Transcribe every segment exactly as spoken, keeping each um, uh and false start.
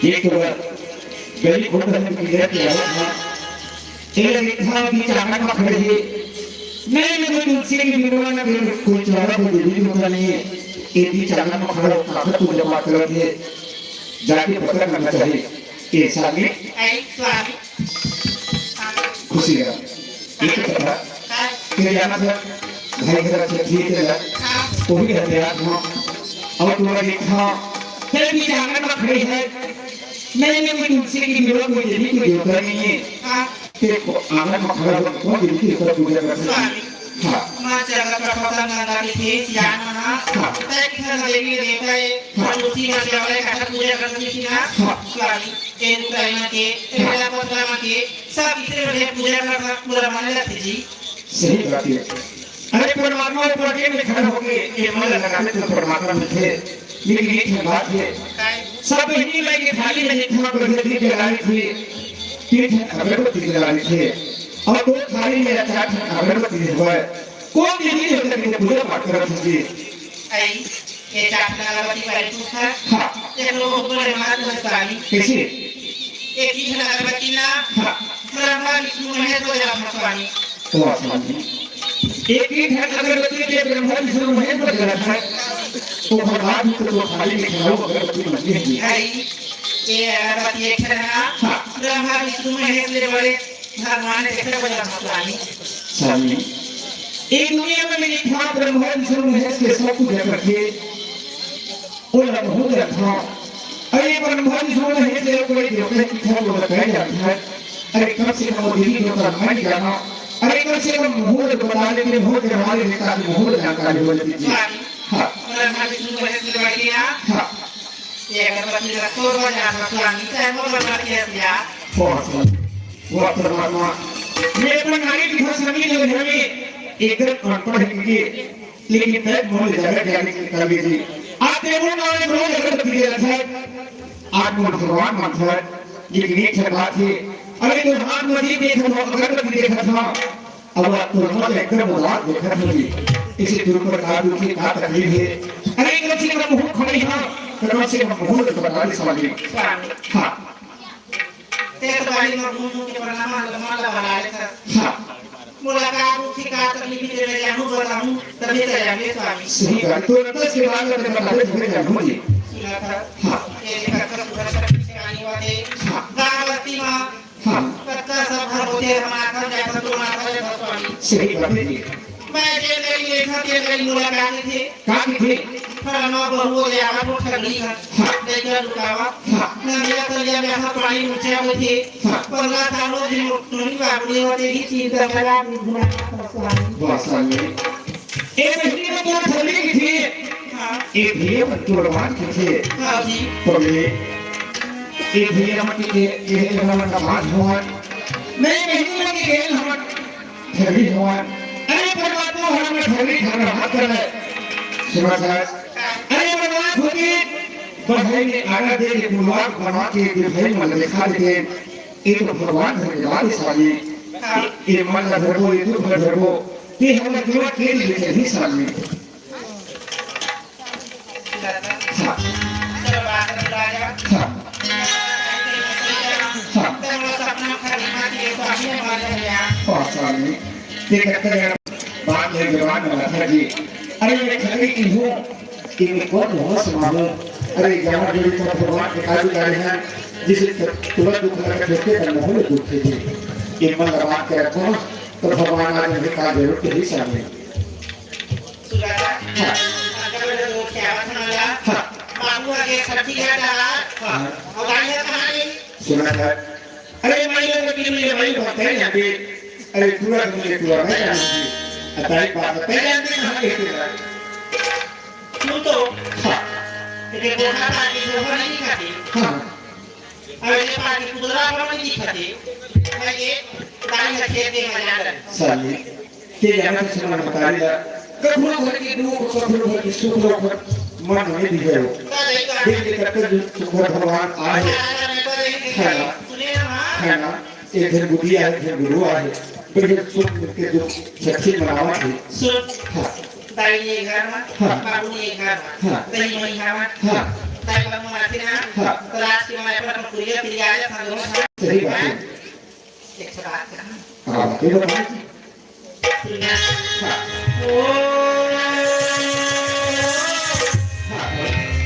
ये तो गली खोल रहे हैं, क्लियर किया हुआ था। ये लिखा कि चांगन में खड़े हैं। नहीं, नहीं, कोई तुलसी की बिरवा ना, कोई, कोई चौरा, कोई देवी देवता नहीं है। ये भी चांगन में खड़ा हो, कागज पूजा पाठ करत है। जाके पता करना चाहिए। ये सामने आई स्वामी। खुशी रहा। एक तो था, तेरे जाना था, भाई घर से ठीक है, वो भी घर पे आ, हाँ। और तुम्हारा ये था, तेरे भी आंगन में खड़ी है, नहीं, नहीं, कोई तुलसी की बिरवा, कोई देवी, कोई देवता नहीं है। हाँ। तेरे को आंगन में खड़ा हो, कौन देवी की पूजा कर सकता है? स्वामी। हाँ। माँ चंद्र प्रभा गंगा की थी, सियान मना। हाँ। तय की घर देवी देवता है, हाँ। और उसी में जो है, कथा पूजा कर सकती थी ना। हाँ। स्वामी, ये दुकान के, ये हाँ। मेरा पत्रा के, सब इतने बड़े पूजा करना, पूरा मन लगती जी। सही बात है। अरे परमात्मा ऊपर के में खड़ा होके ये मन लगावे तो परमात्मा मिलथे। लेकिन एक ठन बात है, सब बहिनी माई के थाली में एक ठन अगरबत्ती जलावे थे, तीन ठन अगरबत्ती जलावे थे, और दो थाली में चार ठन अगरबत्ती होय। कौन देवी देवता के पूजा पाठ करत होही? आई, ये चार ठन अगरबत्ती वाले तू खा। हाँ। ये लोग ऊपर मार दो साली। कैसे? एक ही ठन अगरबत्ती ना। हाँ। ब्रह्मा विष्णु महेश को जला था स्वामी। वाह स्वामी। एक ही ठन अगरबत्ती के ब्रह्मा विष्णु महेश को जला था। तो भगवान को तो खाली में खड़ा हो अगरबत्ती बन गई है। भाई, ये अगरबत्ती एक ठन ना। हाँ। ब्रह्मा विष्णु महेश ले बड़े भगवान के ठन को जला था स्वामी। स्वामी। ये दुनिया में नहीं था ब्रह्मा विष्णु महेश के सब पूजा करके। वो लम्हू रखा। अरे ब्रह्मा जी सुन हे से कोई देवता की था वो बताया जाता है। अरे कम से कम वो देवी देवता मैं जाना। अरे कम से कम मुहूर्त बता लेते, मुहूर्त हमारे नेता की मुहूर्त जानकारी हो जाती थी। हाँ। ब्रह्मा विष्णु महेश की लड़कियाँ। हाँ। ये अगरबत्ती रखो, वो जान रखो, रानी का है, वो बना दिया दिया। बहुत सुंदर। वाह परमात्मा। ये अपन नारी की भाषा में जो है, एकदम अनपढ़ है, क्योंकि लेकिन तय मोर जगत ज्ञानी के कवि जी, आप देवो नाम रोज अगरबत्ती दे रहा था, आप मोर भगवान मन था, लेकिन एक ठन बात है, अरे तो हाथ में दीप देखा था, अगरबत्ती देखा था, अब आप तो रोज एकदम उदास देखा था जी। इसी तुम पर का दुखी, का तकलीफ है? अरे कम से कम मुहूर्त खड़े हाँ, कम से कम मुहूर्त तो बता दे समझ में। हाँ। तेरे बारी में घूम के प्रणाम, मन ला बना लेता। हाँ। मुलाकात उठी का तकलीफ तेरे जानू बताऊं, तभी तो जाएंगे स्वामी। सही बात। तो दस के बाद अगर बता दे, तुम्हें जानू जी। सुना था। हाँ। ये देखा था, सुना था, पीछे आने वाले। हाँ। गाँव बस्ती में। हाँ। कत्ता सब घर होते हैं, हमारा घर जाता तो हमारा घर जाता स्वामी। सही बात है जी। मैं जेल गई, ये था, जेल गई मुलाकात थे। का की थी? फलाना बहू ले आवा तो ठगली है। हाँ। लइका लुकावा। हाँ। नदिया तलिया में हाथ पानी ऊंचा होथे। हाँ। पगला सालो जी मोटनी बाबड़ी होते ही चीज का बड़ा भी गुना का स्वामी। वाह स्वामी। ए बहिनी में तोर ठगली की थी। हाँ। ए भैया में तोर बात की थी। हाँ जी। पगले। ए भैया में के, के, के, के, के, के, के, नहीं, बहिनी में के, के, हम ठगली हवय। अरे परमात्मा, हमन ठगली ठगरा मत करय। सुना था? अरे भगवान खुद ही बढ़ई में आगा दे के पुलवा बनवा के दिखाई मन दिखा देते। ये तो भगवान धन्यवाद है स्वामी। ये मन ला धरबो, ये दुख ला धरबो, ये हमर जीवन के लिए ही स्वामी। हाँ। हाँ। हाँ। हाँ, स्वामी। ये कहते हैं, बात है जवान वाला था जी। अरे, ये खड़ी की हूँ, कि मैं कौन हूँ, समाहूँ। अरे, यहाँ जो भी था, भगवान के कार्य कर रहे हैं, जिसे तुरंत दुख लगा, देखते हैं, बहुत दुख है जी। ये मन लगा के रखो, तो भगवान आज हमें कार्य जरूर के ही सामने। सुजाता, हाँ। अगर वो क्या था ना, हाँ। बाबू आगे छठी घाट आ, हाँ। और आई है कहाँ गई? सुना था। अरे माई लोग के लिए माई बात है यहाँ पे। अरे पूरा तुम ये पूरा मैं जानती। अताई बात है, मैं जानती कहाँ के तेरा। सुन तो। हाँ। तेरे बोला था कि वो नहीं खाते। हाँ। अरे ये पानी कुदरा पर नहीं दिखाते। मैं ये दाई का खेत में मजा ले। साली। के जाने से मन मतारी ला। कखनो घर के दुख, कखनो घर के सुख ला, मन में दिहे हो। दिल के कतक जो सुख भगवान आहे। है ना? है ना? एक घर बुद्धि आहे, एक घर गुरु आहे। बढ़िया सुख मिलके जो सच्ची मनावा थी। सुन। हाँ। दाई ये घर में, हाँ। बाबू ये घर में। हाँ। तई वही घर में। हाँ। दाई बाबू माथे ना। हाँ। तो रात के मैं पर कुरिया तिरिया आया था, दोनों घर। सही बात है। एक ठो बात कहा। हाँ, ये बताओ। सुनना। हाँ। ओ, हाँ।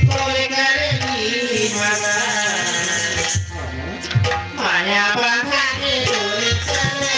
तोरे करे की माला। माया बांधा के तोरे करे।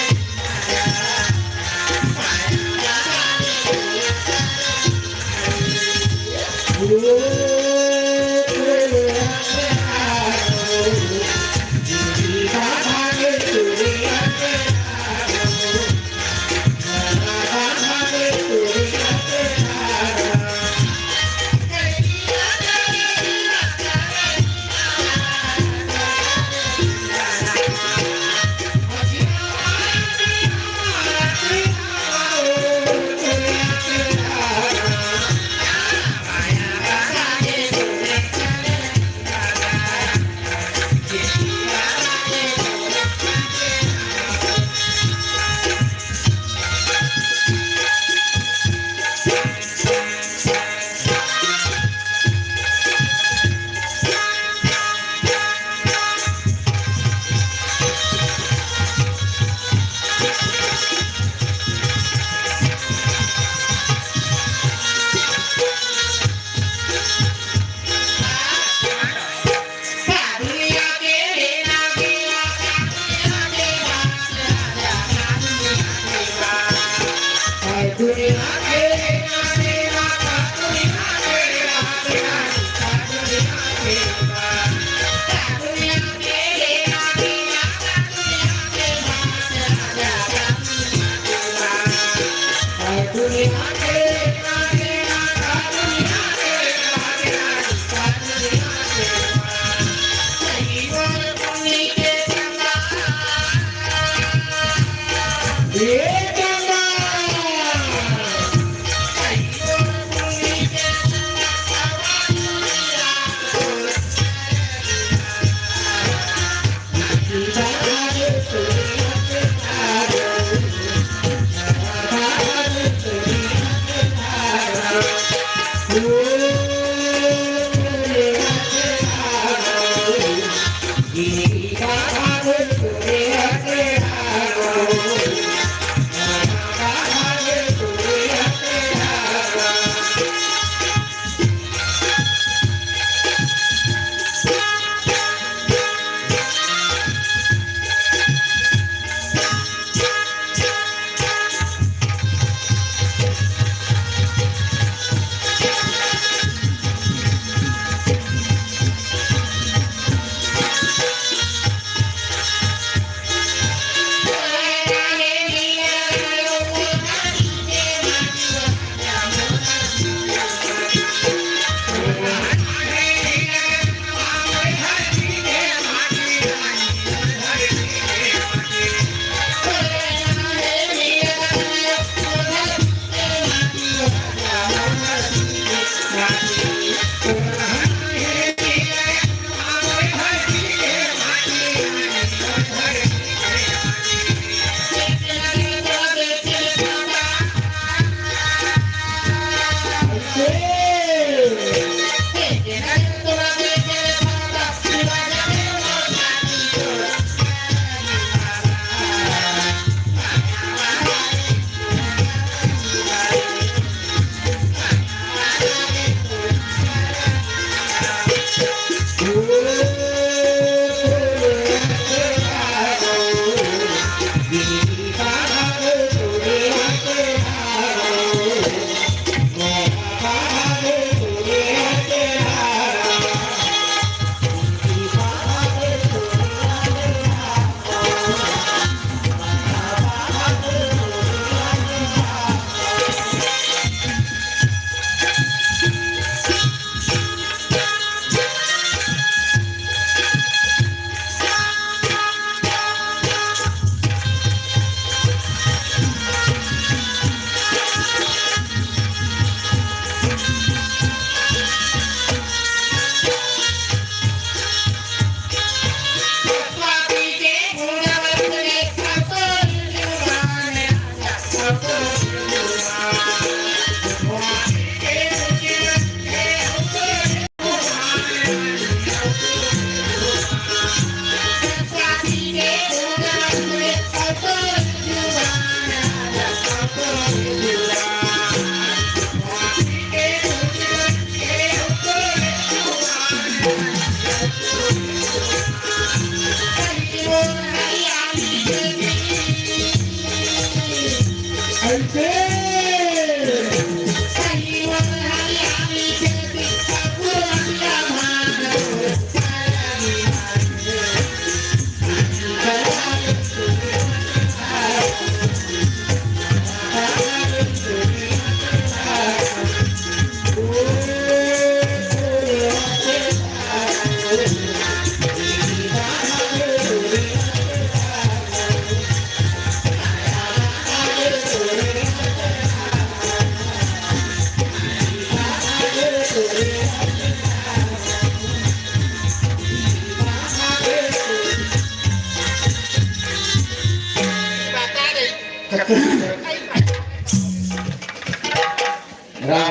राम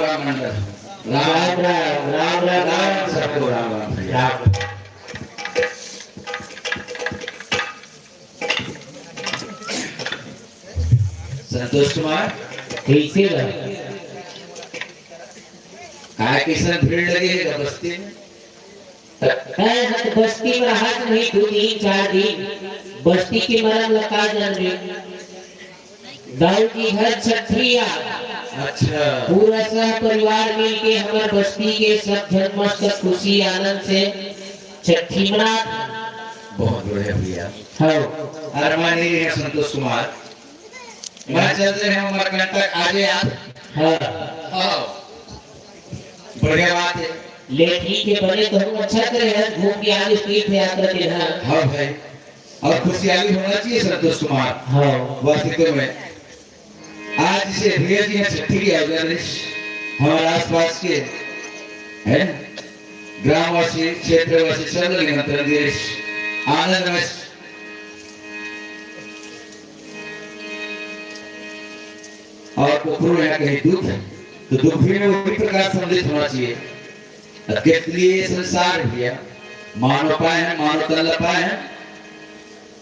राम मंडल। राम राम राम, राम राम राम, राम राम, सबको राम राम भैया। राम। संतोष कुमार, कैसे रह? काय कैसन भीड़ लगे हे बस्ती में? त तैं ह त बस्ती में रहत नहीं, दू दिन, चार दिन, बस्ती के मरम ल का जानबे? दाऊ जी घर छठी आ। अच्छा। पूरा सह परिवार मिल के हमर बस्ती के सब झन मस्त खुशी आनंद से छठी मनात। बहुत बढ़िया भैया। हाँ। अरमानी है संतोष कुमार। मैं चल रहे हैं उमरकंटक, आजे आप। हाँ। हाँ। बढ़िया बात है। ले ठीक है, बने तो हम अच्छा करे हैं, घूम के आज तीर्थ यात्रा के यहाँ। हाँ भाई, और खुशहाली होना चाहिए संतोष कुमार। हाँ। वास्तविक में आज से भैया जी हैं छठी के आयोजन रिश, हमारे आसपास के है ग्रामवासी, क्षेत्रवासी सब लोग निमंत्रण दिए, आनंद में। और कुकरू यहाँ कहीं दुख, तो दुख भी में वही प्रकार संदित होना चाहिए। अब के लिए ये संसार भैया, मानव पाए हैं, मानव तन ल पाए हैं।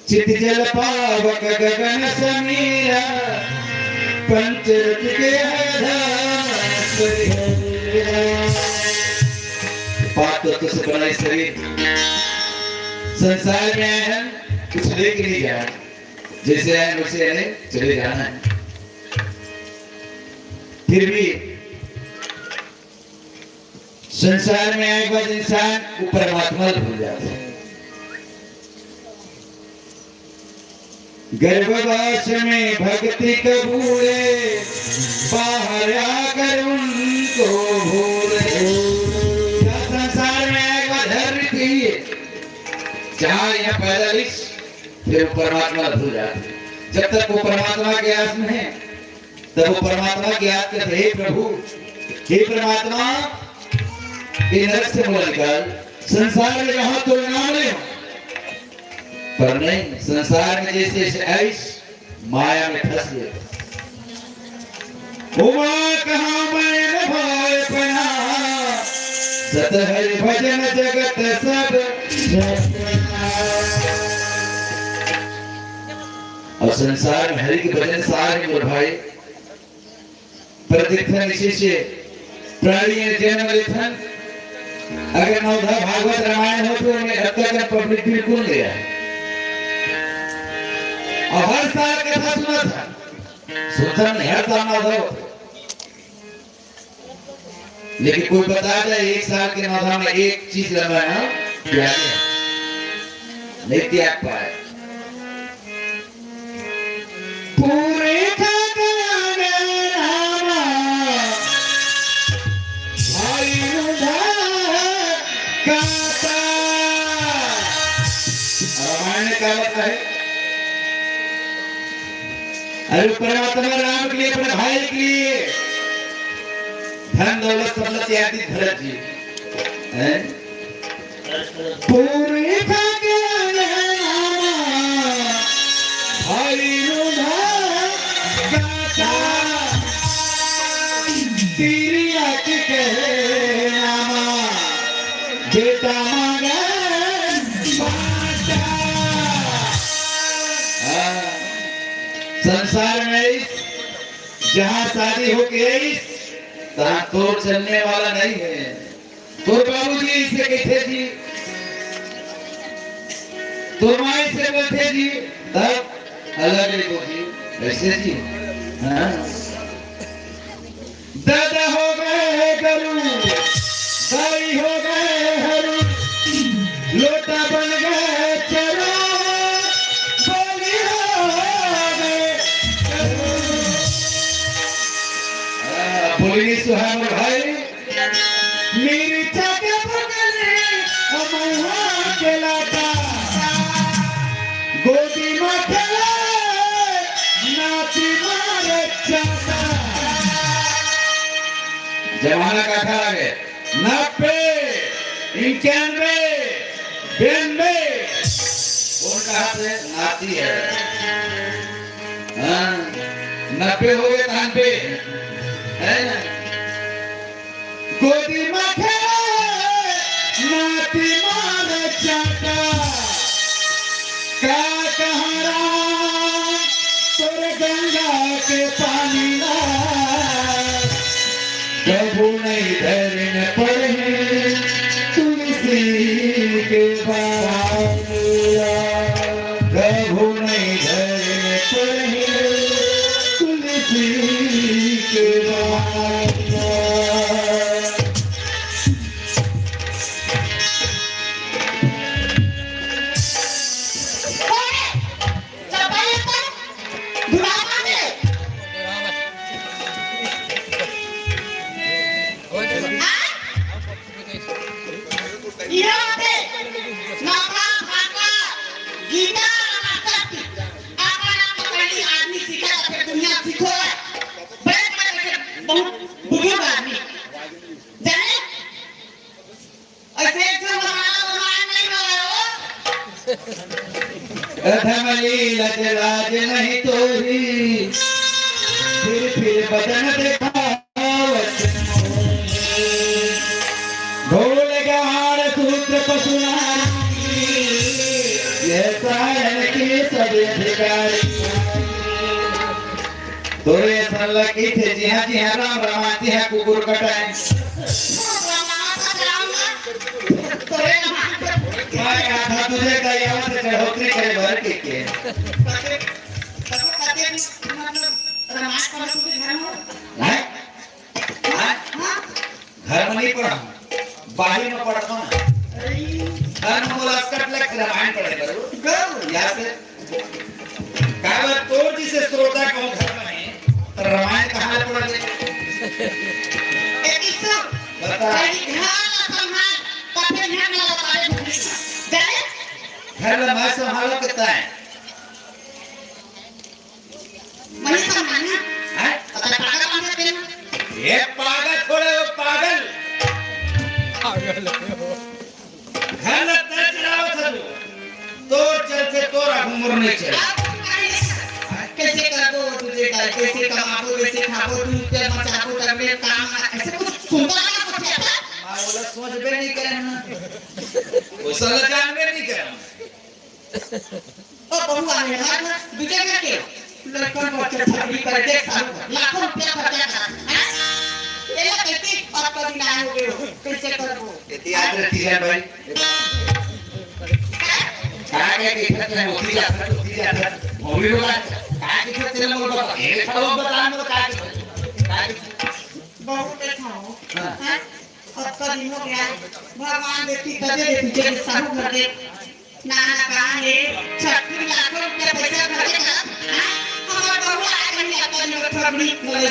चित जल पावक गगन समीरा, पंचरथ के आधार परिहरा। पांच तत्व से बना ये शरीर, संसार में आए हैं, कुछ लेके नहीं जाए, जैसे आए वैसे आए, चले जाना है। फिर भी संसार में आए के बाद इंसान वो परमात्मा ल भूल जाता है। गर्भवास में भक्ति कबूले, बाहर आकर उनको भूले। या संसार में आए के बाद हर रीति जहाँ यहाँ पैदा लिस, फिर वो परमात्मा ल भूल जाते हैं। जब तक वो परमात्मा के आस में है, तब वो परमात्मा की याद करते, "हे प्रभु, हे परमात्मा, ये नरक से मोला निकाल, संसार में रहा तो नाम ले।" पर नहीं, संसार में जैसे जैसे आइस, माया में फंस गए। उमा कहा मैं न भाय पना, सत हरि भजन जगत सब। और संसार में हरि के भजन सारे मोर भाई, पर देखथन इसे से प्राणी ये जन्म लेथन। अगर नवधा भागवत रामायण हो तो उन्हें अब तक पब्लिक बिल्कुल नहीं है। और हर साल कथा सुना था, सुनता नहीं, हर साल नवधा होता। लेकिन कोई बता दे, एक साल के नवधा में एक चीज लगा ना, त्याग है। नहीं त्याग पाए। पूरे का ज्ञान रामा, भाई उधार काता। रामायण का होता है। अरे परमात्मा राम के लिए, अपने भाई के लिए धन दौलत सब त्याग दी भरत जी, हैं? पूरी भाग्य है रामा, भाई रूधा काका, तिरिया के कहे रामा, बेटा मांगे बाटा। हाँ, संसार में इस जहाँ शादी होके आई, तहाँ तोर चलने वाला नहीं है। तोर बाबूजी इसे कहते जी, तोर माँ इसे बोलते जी, तब अलग ही बोली, ऐसे जी। हाँ। दादा हो गए गरु, दाई हो गए हरू, लोटा बन गए चरू, बोली हो गए गरु। आ, बोली सुहाग भाई, मेरी चाचा पकड़े, अमैया के लाटा, गोदी में खेले, नाती मारे चाटा। जमाना का था आगे, नब्बे, इक्यानवे, बयानवे, कौन कहा थे? नाती है। हाँ। नब्बे हो गए तहन पे, है ना? गोदी में खेले नाती मार चाटा, का कहरा तोर गंगा के पानी ना, कभू नहीं धरन पड़ही तुलसी के बानिया, कभू नहीं धरन पड़ही तुलसी के बानिया। इहाँ पे नौका, भाका, गीता, रक्षा, अपन आप पकड़ी आदमी सीखे, तो फिर दुनिया सीखो है। बड़े बड़े, बड़े बहुत बुजुर्ग आदमी। जाने? ऐसे एक ठो हमारा भगवान नहीं रहा हो। अधम लीलज लाज नहीं तोही, फिर फिर बदन देखावत मोही। ढोल गहाड़ सूत्र पशु नारी, यह सारण के सब अधिकारी। तोरे असन लगी थे जिहाँ जिहाँ राम रमाती है कुकुर कटाए। मैं कहा था तुझे कई आवत है चढ़ोतरी करे भर के के। हैं? हैं? घर में नहीं पढ़ा, बाहर में पढ़ता ना। घर में बोला अस्कट लग रामायण पढ़े करो। यहाँ से काबर तोर जिसे श्रोता कहूँ घर में, तो रामायण कहाँ ले पढ़ ले? ए, किसको? बता। अरे, घर ला संभाल, तब फिर घर ला बतावे भूली। जाने? घर ला मैं संभालो कितना है? वही संभालना। हैं? पता पागल बन जाते हैं। ये पागल थोड़े हो, पागल। पागल हो। घर ल तय चलावत हस तू। तोर चलते तोर आगू मोर नहीं चले। आप कौन करेगा? कैसे करबो तुझे दाई, कैसे कमाबो, कैसे खाबो, तू रुपया बचाबो, तब में काम, ऐसे कुछ सुनता नहीं कुछ ऐसा? माँ बोला सोचबे नहीं करे ना। वो साला जानबे नहीं करे। ओ बहू आ रहे हैं, दूजे घर के। लड़कन बच्चे छपरी पर देख साहब, लाखों रुपया खर्चा कर, हैं? ये लोग कैसे अब कभी ना हो गए हो, कैसे करबो? इतिहास रखी है भाई। का के कितना तेरे मोती जाता, मोती जाता। मम्मी लोग आज का कितना तेरे मोल बता, ये सब बता, मतलब का के, का के। बहुत अच्छा हो। हाँ। हैं? अब का दिन हो गया, भगवान देती, तदे देती, जे साहू कर दे। ना, ना, कहाँ है? छठी लाखों रुपया पैसा खर्च कर, हाँ? हमार बहू आ रही है, अपन लोग फगड़ी बोले।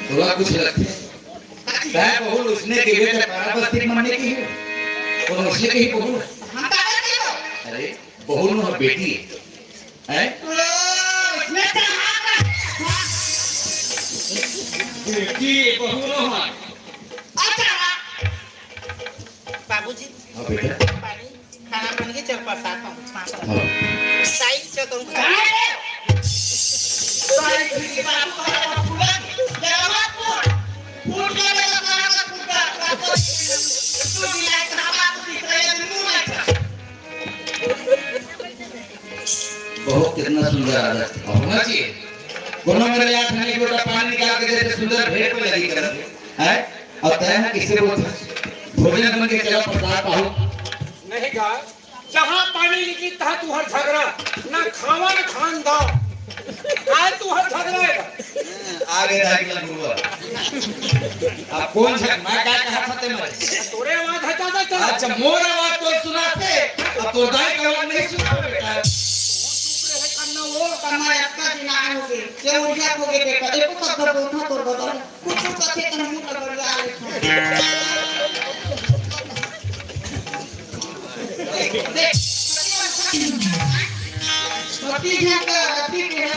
थोड़ा कुछ लगते हैं। मैं बहू उसने के लिए तो पारा बस्ती मानने की है। कौन उसने की बहू? हम पागल नहीं हो। अरे, बहू नो बेटी है। हैं? ओ, इसमें तो हाँ, हाँ। बेटी, बहू नो है। अच्छा। बाबूजी, हाँ बेटा। पानी, खाना बन गया, चल प्रसाद पाऊँ। हाँ। साई चतुर। कहाँ है? साई की बात को फूला, जरा मत फूल। फूल के मेरा खाना मत फूलता। तू भी लायक ना बात की तरह मुंह में। बहुत कितना सुंदर आदत होना चाहिए। कोनो मेरे याद नहीं, एक लोटा पानी निकाल के देते, सुंदर भेंट पे लगी कर, हैं? और तय है किससे बोलते? भोजन बन के चला, प्रसाद पाओ। नहीं गा, जहाँ पानी निकली, तहाँ तू हर झगड़ा, ना खावा, ना खान दा। आज तू हर झगड़ा है। आगे जाके गुरुआ। अब कौन झग-, मैं क्या कहा था तेरे में? तोरे आवाज है ज्यादा चला। अच्छा, मोर आवाज तो सुनाते, अब तो दाई का आवाज नहीं सुना बेटा। चुप रहे करना वो। कमाई आपका दिन आए होगे, ये उर्जा को के देखा, देखो सब दर्द उठा तोर बदन। कुछ तो कथे तो मुंह लगा लिया है। देख, देख, पति झा का, पति के है।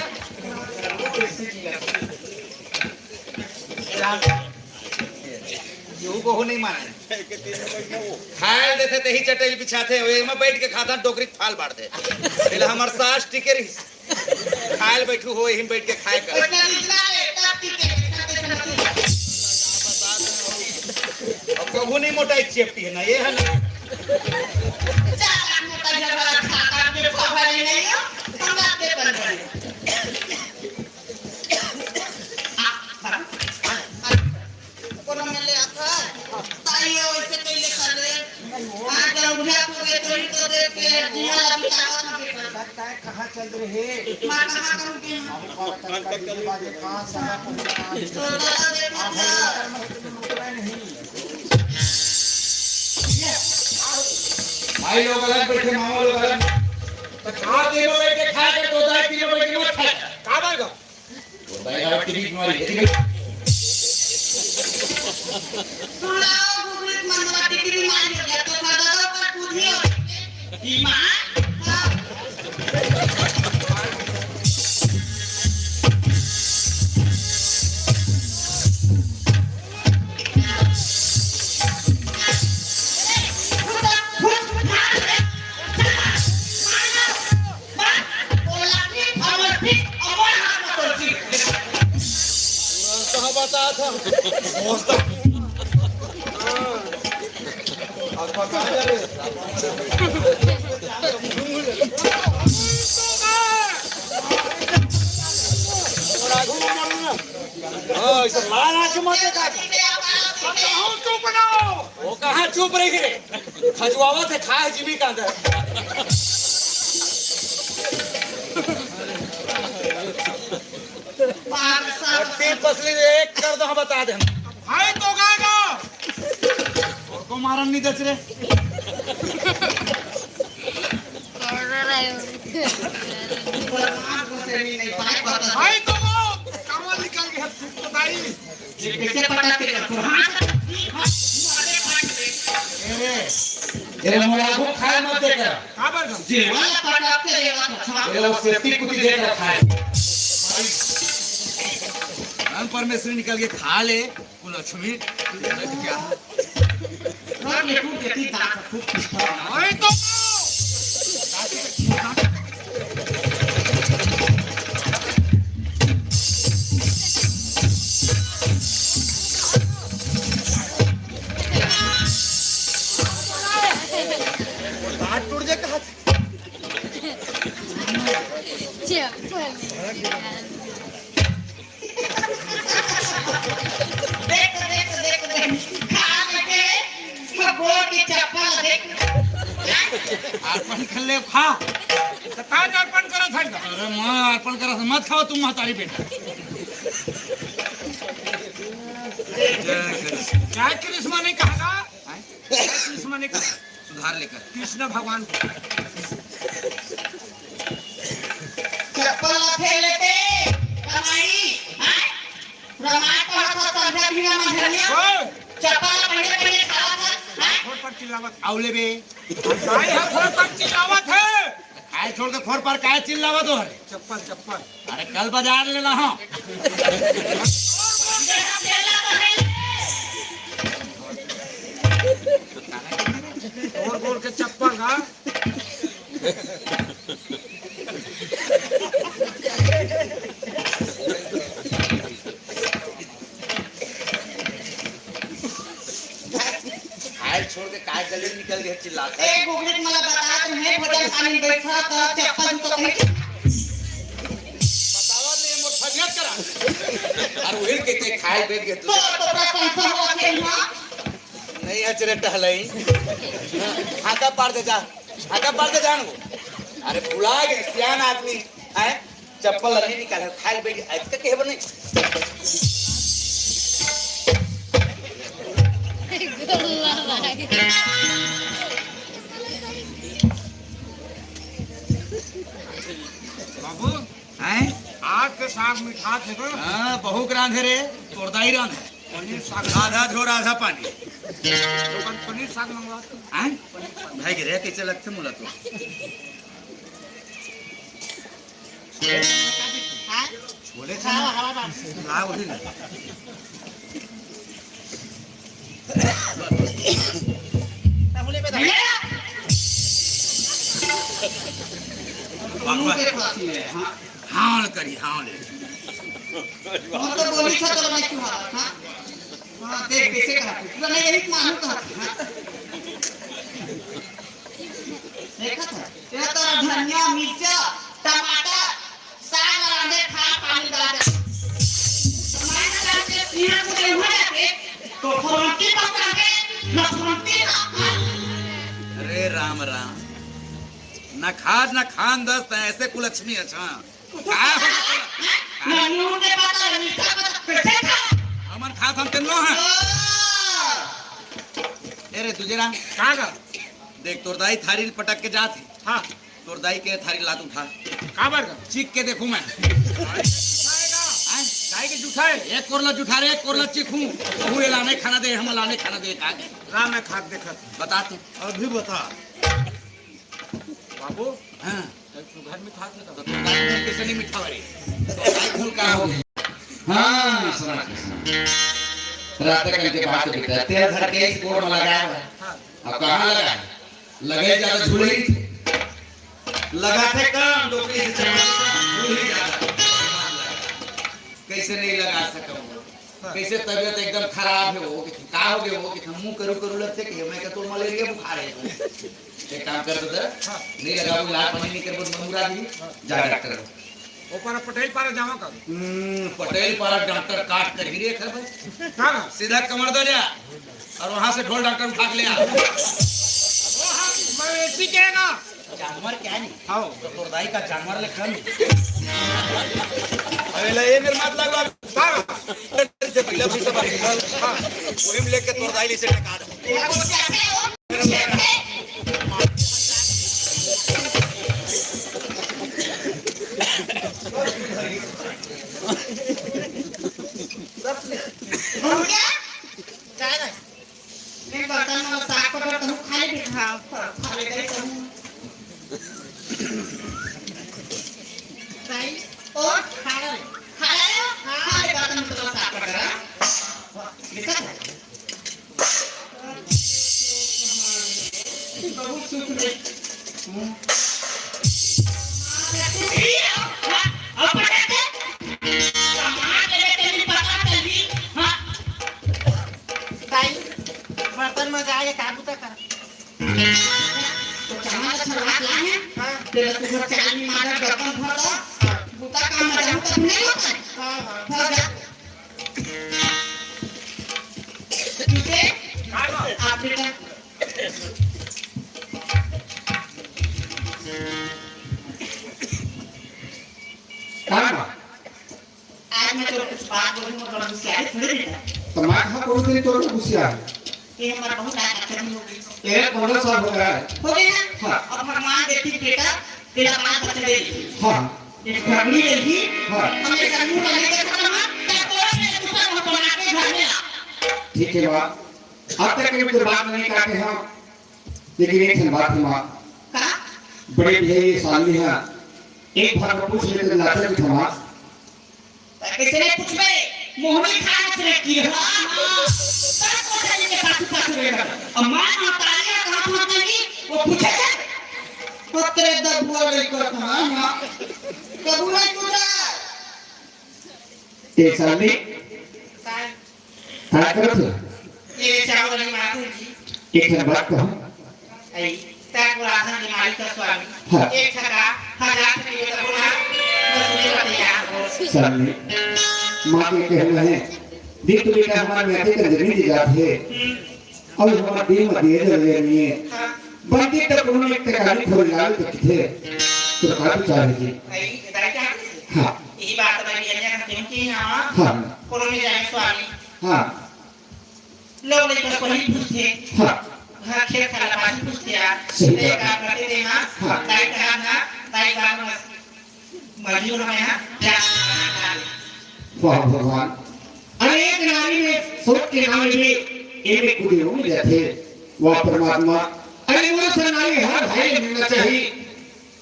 यू बहू नहीं माने। खायल देथे तेही चटई ल बिछाथे, एमा बैठ के खाता, डोकरी के फाल बाढ़थे। एला हमर सास टिके रहिस। खायल बैठू हो, एही म बैठ के खाय कर। ओतना निचला रे, तब टिके, तब टिके। अब कभू नहीं मोटाई चेपटी है ना, ये है ना। कोनो में ले आता, ताई ये वैसे कैले कर ले। आज जब उठा को गए तो ही तो देख के जिया लगी ताकत हम के कर। ताई कहाँ चल रहे हैं? माँ कहाँ करूँ के हम? बाजे कहाँ सगा पहुँचा? तो दादा देख लिया। भाई लोग अलग बैठे, मामा लोग अलग। तो खा तीनों बैठ के खाए के, तो दाई तीनों बैठ के मत खाए। का बात है? सुनाओ, गुगुरित मनवा टिकरी मार हो गया, तो खा दो, पर कूद ही हो। बीमार? हाँ। हाँ, इसे लाल आंख मत देखा। अब तो हम चुप ना हो। वो कहाँ चुप रही रे? खजुआवत हे, खाए जीवी का अंदर। तीन पसली एक कर दो, हम बता दे। भाई तो गाएगा। को मारन नहीं दच रे। भाई तो वो कमल निकल गया, बताई। ये कैसे पटाखे का? हाँ, हाँ, अरे, अरे, मोला को खाए मत दे कर। काबर का? जे वाला पटाखे देगा तो खा। ये वो सेफ्टी कुछ दे कर खाए। भाई, हम परमेश्वरी निकल के खा ले, कुलक्ष्मी। क्या? हाँ, ये टूट के तीन दांत खूब पिसता है। वही तो। हाथ टूट जाए, कहा था? चप्पल। देख, देख, देख, देख। खा लेके, वो गोड़ की चप्पल देख। अर्पण कर ले, खा। तो का अर्पण करत है? अरे माँ, अर्पण करत है, मत खाओ तुम महतारी बेटा। जय कृष्ण। जय कृष्ण माने कहा था? हैं? जय कृष्ण माने कहा? सुधार लेकर। कृष्ण भगवान को। चप्पल ला फेर लेते, कमाई, हैं? रमाय पढ़त हो, संध्या भी ना मंझनिया। हाँ। चप्पल ला पहने पहने खावत हो, हैं? खोर पर चिल्लावत, "आओ ले बे।" काय है खोर पर चिल्लावत है? काय छोड़ के खोर पर काय चिल्लावत हो रे? चप्पल, चप्पल। अरे कल बाजार ले ला, हाँ। गोड़ गोड़ के चप्पल, हाँ। खाए छोड़ के काय गली में निकल गए चिल्लात है। ए, गुगली के मला बता, तुम्हें भोजन खाने में बैठा तो चप्पल तो कहीं बतावा नहीं, मोर फरियाद करा। और वही के ते खाए बैठ गए तू। तो, तो प्रशंसा हुआ थे यहाँ। नहीं है चले टहलाई। हाथा पार दे जा, हाथा पार दे जान वो। अरे भुला गए, सियान आदमी है। चप्पल नहीं निकाले, खाए बैठ गए, आज तक कहे बने। बाबू, हैं? आज के साग मिठाथे ना? हाँ, बहु के रांधे रे, तोर दाई रांधे। पनीर साग। आधा झोर, आधा पानी। तो अपन पनीर साग मंगवा दो। हैं? भाई गिरे कैसे लगते मुला तो? हाँ? छोले हाँ, चना। हाँ, हाँ। ला वही ना। मुंह के पास ही है, हाँ। हावल करी, हावल। हम तो बोली था, तो मैं क्यों हारा था? हाँ, देख, कैसे कहा तू? तू नहीं, यही मानू कहा था, हाँ? देखा था? तेरा तो धनिया, मिर्चा, टमाटर, साग रांधे खा, पानी डाल दे। टमाटर डाल के पीना को दे हुआ जाके, तो फुरंती पकड़ के, न फुरंती ना खा। अरे राम राम, न खाद न खान दस, त ऐसे कुलक्ष्मी अच्छा। का हो गया तोला? ना नून के पता, ना मीठा पता, कैसे खा? हमन खात हन तेन लो हैं। ए रे तुझे राम, का का? देख तोर दाई थारी ल पटक के जात हे। हाँ। तोर दाई के थारी लात उठा। काबर का? चीख के देखूं मैं। दाई के जूठा है। हैं? दाई के जूठा है। एक कोरला जूठा रे, एक कोरला चीखूं। कहूं ये लाने खाना दे, हम लाने खाना दे, का के? राम मैं खात देखत। बता तू। अभी बता। बाबू, हाँ। तब तू घर में खात है तो तोर दाई के कैसे नहीं मिठावा रे? तोर दाई फूल का हो? हाँ, समझ गया, समझ गया। रात कल के बात बेटा, तेल धर के इस गोड़ में लगाया हुआ है। हाँ। अब कहाँ लगा है? लगे ज्यादा झूले ही थे। लगा थे काम, डोकरी से चला, झूल ही ज्यादा। कैसे नहीं लगा सका वो? हाँ। कैसे तबीयत एकदम खराब है वो? किथे का हो गया वो? किथे मुंह करू करू लगथे कि मैं का तो मलेरिया बुखार है। एक काम कर दे, हाँ। नहीं लगा वो, इलाज पानी नहीं करबो, तो मुरा दी, हाँ। जा डॉक्टर। ओ पारा पटेल पारा जावा का? हम्म, पटेल पारा डॉक्टर काट कर ही रे खबर। हाँ। सीधा कमर दे जा और वहां से ढोल डॉक्टर उठा के ले आ। ओ हाँ, मवेशी कहेगा। जानवर क्या नहीं? हाँ। तो तोर दाई का जानवर ले कम। अरे ले, ये मेरे मात लगा। हाँ। से पहले भी सब हाँ। वही में लेके तोर दाई ले से टका दे। हो गया? चाय नहीं। मैं बर्तन में साफ कर, तुम खाली भी खा, खा ले गए तुम। भाई, और खा रहे हो? खा रहे हो? हाँ, मैं बर्तन में तो साफ कर रहा। देखा? बहुत सुख में। हाँ, अब पकड़ के। सामान लेके नहीं पता चली। हाँ। भाई, बर्तन में जाके काबू तक कर। तो चावल अच्छा लात लाए हैं। हाँ। तेरा सुबह चाय में मारा बर्तन भर दो। बूता काम में जाऊँ तब नहीं होता है। हाँ, हाँ। भर जा। ठीक है? हाँ, हाँ। आप बेटा। काम। आज मैं तोर कुछ बात बोलूँ, मोर बड़ा गुस्सियारी थोड़ी बेटा। तो मैं कहाँ कोनो दिन तोर गुस्सियारी? ये हमारा बहुत आया खत्म हो गई। ये पंद्रह साल हो गया है। हो गया ना? हाँ। अब भगवान देती बेटा, तेरा बाल बच्चा दे दी। हाँ। ये घगड़ी ले ली। हाँ। हमेशा मुंह में लेके खत्म है, क्या तोरा मेरे दूसरा घर बना के घर में ला। ठीक है माँ, अब तक के तो बात नहीं काटे हम, लेकिन एक ठन बात है माँ। का? बड़े भैया ये सामने है, एक बार पूछ लेते लाते भी था माँ। त कइसे नहीं पूछबे? मोहनी खाना से की हो? हाँ, हाँ। तब कोठा जी के पाछू पाछू रहेगा। अब माँ महतारिया कहाँ पहुँच गई? वो पूछे थे। पत्रे दबुआ लइका था, हाँ। कबू नहीं पूछा। ए साली, का? का करत हो? ये चावल नहीं मातू जी। एक ठन बात कहूँ। आई, तक राशन के मालिक का स्वामी। हाँ। एक छका, हजार से ये तो बोला, बस मुझे बताइए आप। स्वामी, माँ के कहना है, दिन तो बेटा हमारे में आके जमीन दी जाती है। हम्म। और हमारे दिन में दिए जल रहे नहीं है। हाँ। बंदी तक उन्होंने एक तकाली खोल डाल तो किथे, तो काफी चाहे जी। आई, बताइए क्या? हाँ। यही बात मैं भी अन्य करते हूँ कि हाँ, हाँ। कोरोना जाए स्वामी। हाँ। लोग लइका पढ़ी पूछथे। हाँ। घर खेत खार ला पाछू पूछथे यार। सही बात। काम करते थे ना, हाँ। दाई कहा ना, दाई बाप मस-, मजदूर हमें यहाँ, प्यास वाह भगवान। अरे एक नारी में सोच के नाम लेवे, एमे कुछ हो जाथे। वाह परमात्मा। अरे मोर से नारी हर भाई मिलना चाहिए।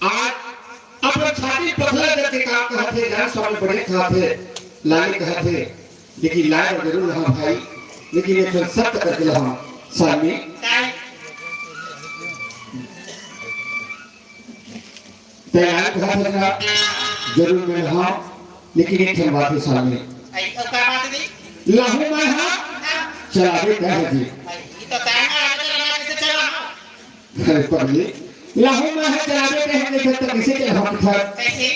आज अपन छाती पथरा करके काम कहत हे, जान स्वामी बड़े कहत हे, लाले कहत हे, लेकिन लाए बर जरूर रहा भाई। लेकिन एक ठन शर्त करके लहा सामने। काय? तैयार घर भजना जरूर में लहा, लेकिन एक ठन बात हे सामने। आई, अउ का बात हे? लहू मैं हा हाँ। चलावे कहे जी। आई, ये तो तय है, आगे चला, कैसे चला? अरे पगली, लहू मैं हा चलावे कहे नहीं तो कैसे चला हम घर? कैसे?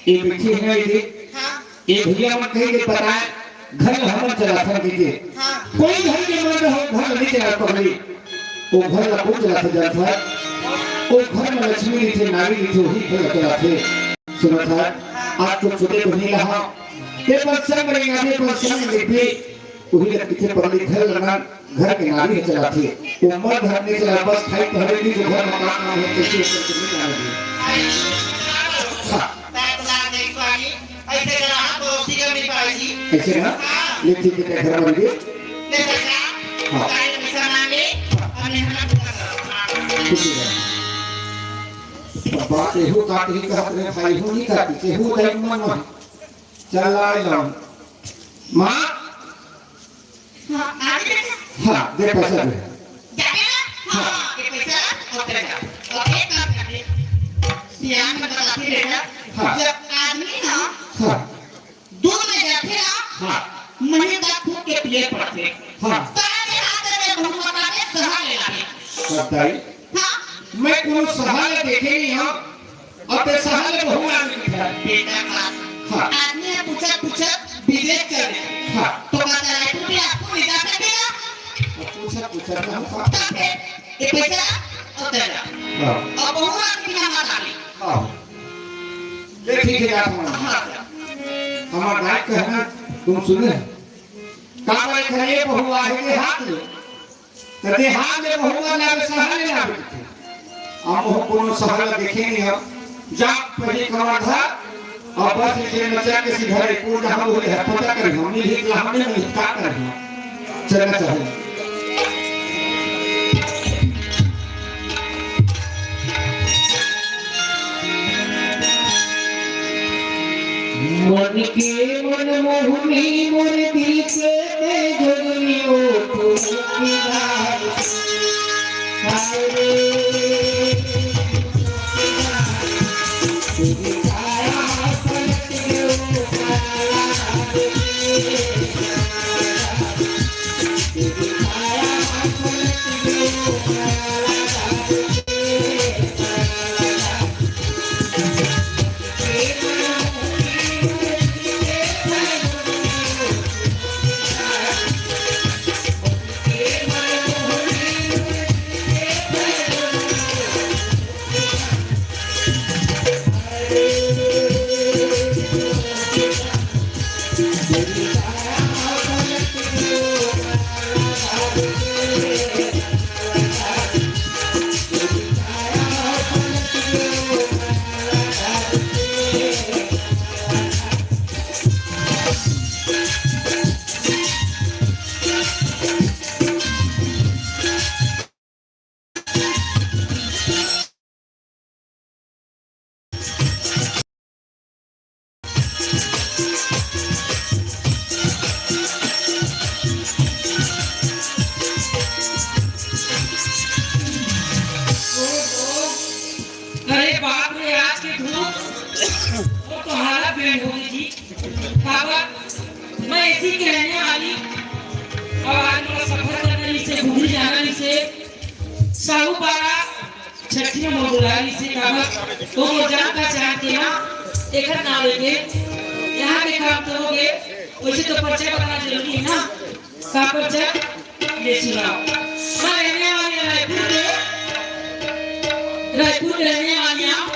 ये बैठी है ना ये। हाँ। ए भैया मन कहि के बताए, घर ल हमन चलाथन कहिके। हाँ। कोई घर के मन रहो, घर ल नइ चलाय पगली। ओ घर ल कोन चलाथे जानथस? ओ घर म लक्ष्मी रहिथे, नारी रहिथे, वही घर ल चलाथे। सुनत हस, आज तो छोटे बहिनी ल हा, ते अपन संग रेंगाबे, अपन संग लेबे, उही ल कहिथे पगली घर ल ना घर के नारी ह चलाथे। ओ मर्द ह नइ चलाय, बस खाई पहरे भी जो घर म काम हे, कैसे करके नहीं जाने दे। हाँ। पैर ला दे स्वामी, ऐसे करा हाथ पड़ोसी का भी पाई जी। ऐसे ना? हाँ। ले ठीक है, घर वाली भी। ले बच्चा, हाँ। गाय पैसा मांगे, और मेहनत करो। खुशी रहे। अब बात एहू काटी कहत रहे, भाई हूँ नहीं काटी, केहू दाई मन में। चल आ जाओ। माँ, हाँ, आ गए। हाँ, दे पैसा दे। जाके ना? हाँ। हाँ, ये पैसा और तेरा। और एक काम करते। सियान में बताती बेटा, हाँ। जब आदमी ना हाँ। दूध में जाते ना, हाँ। महीन दांत फूट के पिए पड़ते। हाँ। तारा के हाथ में बहुमता में सहा ले लागे। बताई? हाँ। मैं कोनो सहा ले देखे नहीं हूँ। अब ते सहल बहुआ में दिखा। बेटा का हाँ। आदमी ह पूछत पूछत विदेश चल दे। हाँ। तो कहता है, "तू भी आपको ले जा सकेगा?" अब पूछत पूछत ना हो। तब फिर ये पैसा होता है। हाँ। अब बहुआ के बिना मत आवे। हाँ। ये ठीक है, आप मान। हाँ। हमारा गायक कहना तुम सुने। का भाई खड़े बहुआ है के हाथ में। त देहात में बहुआ लावे सहल ले लावे। हम हो कोनो सहल देखे नहीं हो। जा पहले कमा था, और बस इसे नचा के सीधा रे, को जहाँ वो है, पता कर, हम नहीं हित, हम नहीं हित, का कर, चलना चाहिए। मन के मन मोहनी मोर दिल के ते जोगनी ओ फूल की डाल। हाय रे, तेरी काया पलट गयो काला रे। अरे बाप रे, आज के धूप, वो तो हालत बेंड हो गई जी। बाबा, मैं इसी की रहने वाली, और आज मेरा सफर करने से, बुढ़ी जाना से, साहू पारा छठी में बुला रही से काबर, तो वो जान पहचान के ना, एकर नाम लेके, यहाँ के काम तो हो गए, वैसे तो परिचय बताना जरूरी है ना, का परिचय? ये सुनाओ। मैं रहने वाली हूँ रायपुर के, रायपुर के रहने वाली हूँ।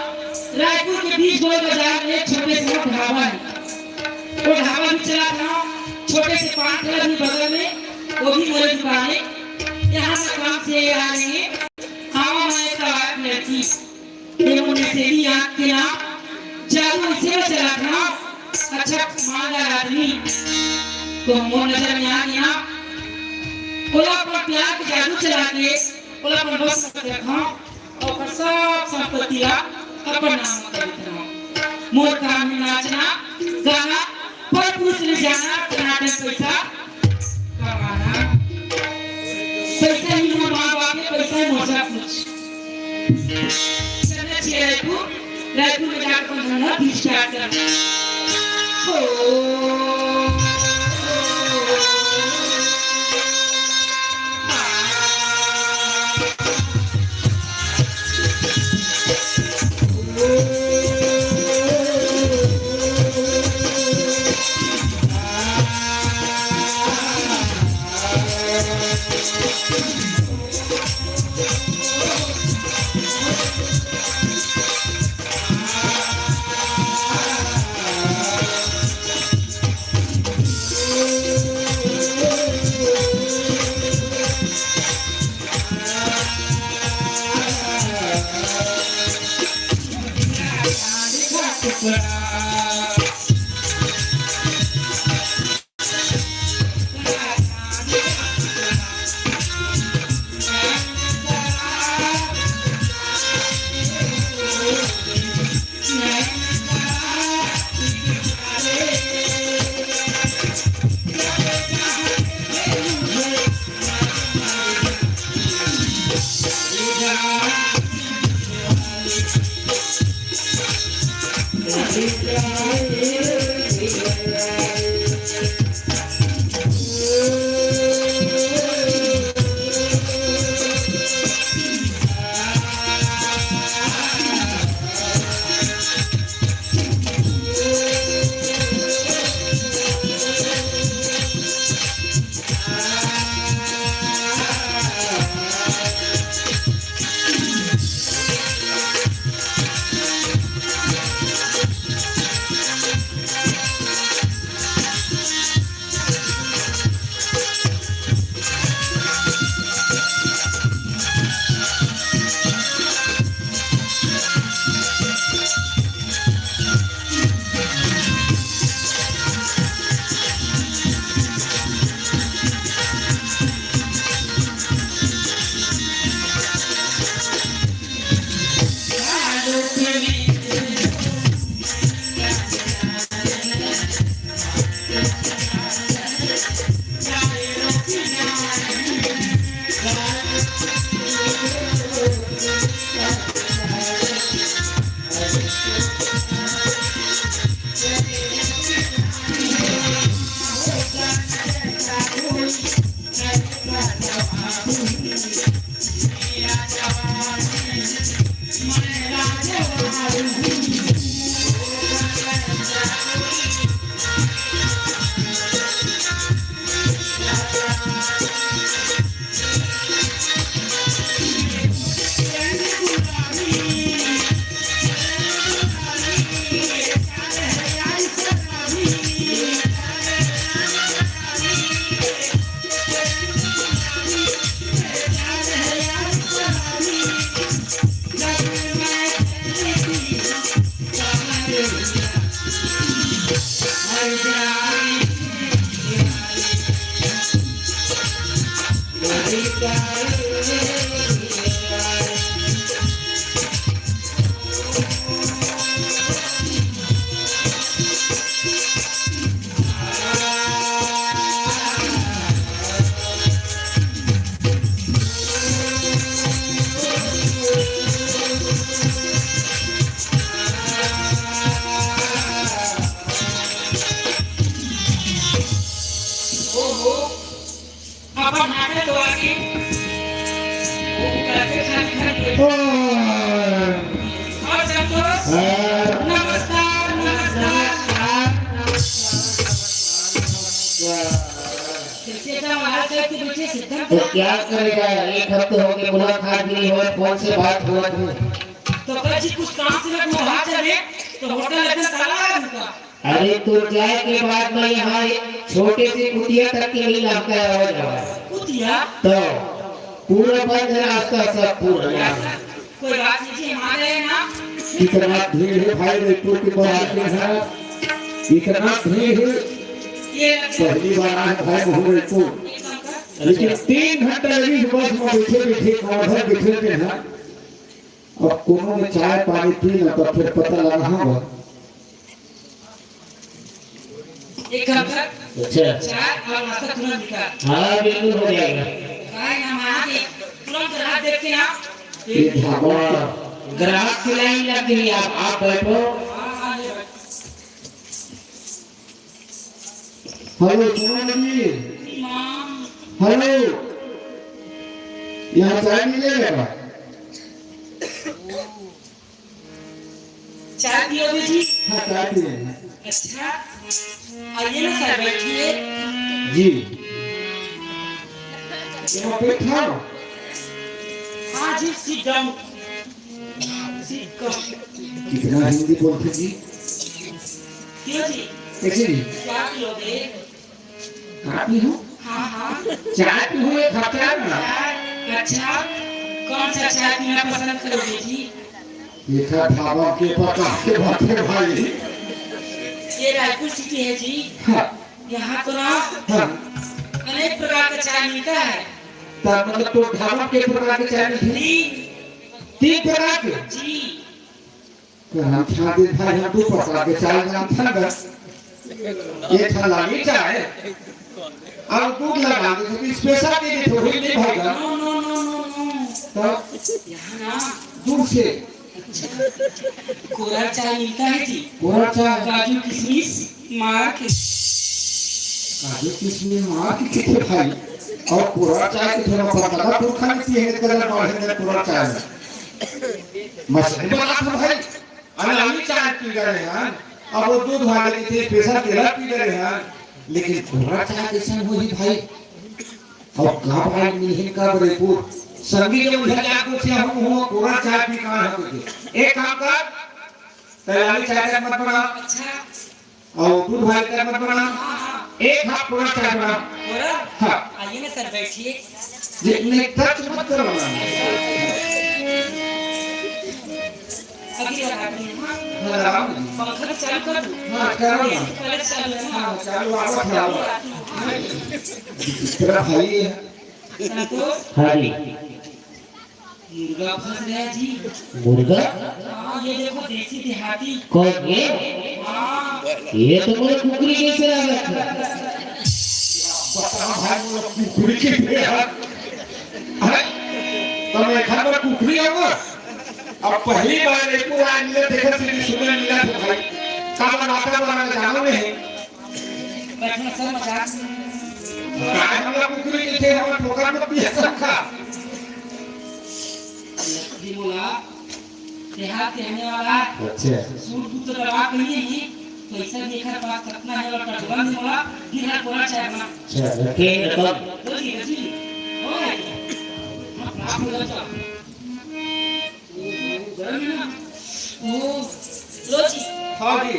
रायपुर के बीच गोल बाजार में एक छोटे से ढाबा है, वो ढाबा भी चला था, छोटे से पान ठेला भी बगल में, वो भी मोरे दुकान है। यहाँ से काम से आ रहे हैं। आवा मैं एक आवाज लड़की, ये मुन्ने से भी आँख के ना, जादू इसे में चला था, अच्छा मालदार आदमी, तो मोर नजर में आ गया। ओला अपन प्यार के जादू चला के, ओला अपन बस में रखा, और ओकर सब संपत्ति ला अपन नाम कर देना। मोर काम है नाचना, गाना, पर पुरुष ले जाना, टनाटन पैसा कमाना। पैसा ही मोर माँ बाप के, पैसा ही मोर सब कुछ। चलना चाहिए रायपुर, रायपुर में जाकर अपन धंधा भी स्टार्ट करना। ओ। ओहो, अपन हाथे तो आके, वो कैसे खाली खाली बैठे? और संतोष, हाँ। नमस्कार, नमस्कार। कैसे एकदम आवाज करके बैठे, एकदम तो क्या करेगा? एक हफ्ते हो गए, मुलाकात भी नहीं हुआ, फोन से बात हुआ नहीं। तो कल जी कुछ काम से मैं बाहर चले, तो होटल एकदम ताला लगा दूंगा। अरे, तोर जाए के बाद मैं यहाँ एक छोटे से कुतिया तक के नहीं लहकाया हो जावा। कुतिया? तो पूरा बंद है रास्ता, सब पूरा। कोई बात नहीं जी, हम आ रहे हैं ना। इतना भीड़ है भाई, रईपुर के बाहर के है, इतना भीड़ है। ये पहली बार आए भाई, बहुत रईपुर। लेकिन तीन घंटा लगी बस में बैठे बैठे, कौन है बैठे के है। अब कोनो में चाय पानी पी ना, तो फिर पता लगा, हाँ बा। एक काम कर, अच्छा। चाय और नाश्ता तुरंत निकाल। हाँ, बिल्कुल हो जाएगा। भाई, हम आ गए। तुरंत ग्राहक देख के ना। ये ढाबा। ग्राहक की लाइन लग गई, आप, आप बैठो। हाँ, हाँ, ये बैठो। हेलो, सुनो जी। हेलो, यहाँ चाय मिलेगा? चाय पियोगे जी? हाँ, चाय पिएंगे। अच्छा, आइए ना सर, बैठिए। जी। यहाँ बैठा। हाँ जी, sit down। Sit down। कितना हिंदी बोलते जी? क्यों जी? कैसे जी? क्या पियोगे? कॉफी हो? हाँ, हाँ। चाय पीहूँ, एक कप चाय बना। अच्छा, कौन सा चाय पीना पसंद करोगे जी? देखा ढाबा के पका के बातें भाई। ये रायपुर सिटी है जी। हाँ। यहाँ तो ना हाँ। अनेक प्रकार का चाय मिलता है। तो मतलब तो ढाबा के प्रकार के चाय मिलती? तीन। तीन प्रकार के? जी। हम छाती भाई हम दू प्रकार के चाय जानथन बस। एक ठन लाली चाय अउ दूध लगा दे तो special के लिए थोड़ी नहीं भाई। No, no, no, no, no। तो यहाँ ना दूध से कोरा चाय मिलता है जी। कोरा चाय। काजू किशमिश मार के। काजू किशमिश मार के किथे भाई? अउ कोरा चाय के थोड़ा पतला पुरखा नहीं पिए कलर बढ़े कोरा चाय। मछली बना था भाई। अरे अभी चाय पी रहे हैं, अब वो दूध वाले की थी, special केला पी रहे हैं, लेकिन कोरा चाय कैसन होही भाई? अब का भाई मिलहिन का बरेपुर? संगी के उधर जाके पूछे, हम हुआ कोरा चाय पी कहाँ है तुझे? एक काम कर, तैयारी चाय का मत बना। अच्छा। अउ दूध वाले का मत बना। एक हाथ कोरा चाय बना। कोरा? हाँ। आइए ना सर, बैठिए। ये नहीं, touch मत करो ना। अभी लगा दी, हाँ। हाँ, लगा दी। पंखा तो चालू कर दो। हाँ, करो ना। पहले चालू है ना। हाँ, चालू, आवाज है, आवाज। तेरा भाई है। संतोष। हाँ जी। मुर्गा फंस गया जी। मुर्गा? हाँ, ये देखो देसी देहाती। कौन ये? हाँ। ये तो मोर कुकरी जैसे लागत है। बता भाई, मोर कुकरी के थे यार। अरे, तो मैं घर में कुकरी आऊंगा। अब पहली बार एक पूरा मिला देखा, सीधी सुने मिला था भाई। का बात है, बड़ा जानो नहीं। बैठना सर मजाक। काय हमला कुकरी के थे, हमर ठोकर में पिए सब का। लकड़ी मोला, देहात के रहने वाला। अच्छा। सूट बूट तो दबा के नहीं है, पैसा भी एकर पास कितना है, और टटवन भी मोला, दिन रात बोला चाय बना। अच्छा, रखे रकम। दो जी, दो जी। हो भाई। हाँ, आप हो जाओ। ओ, गरम है ना? ओ, लो जी। हाँ जी।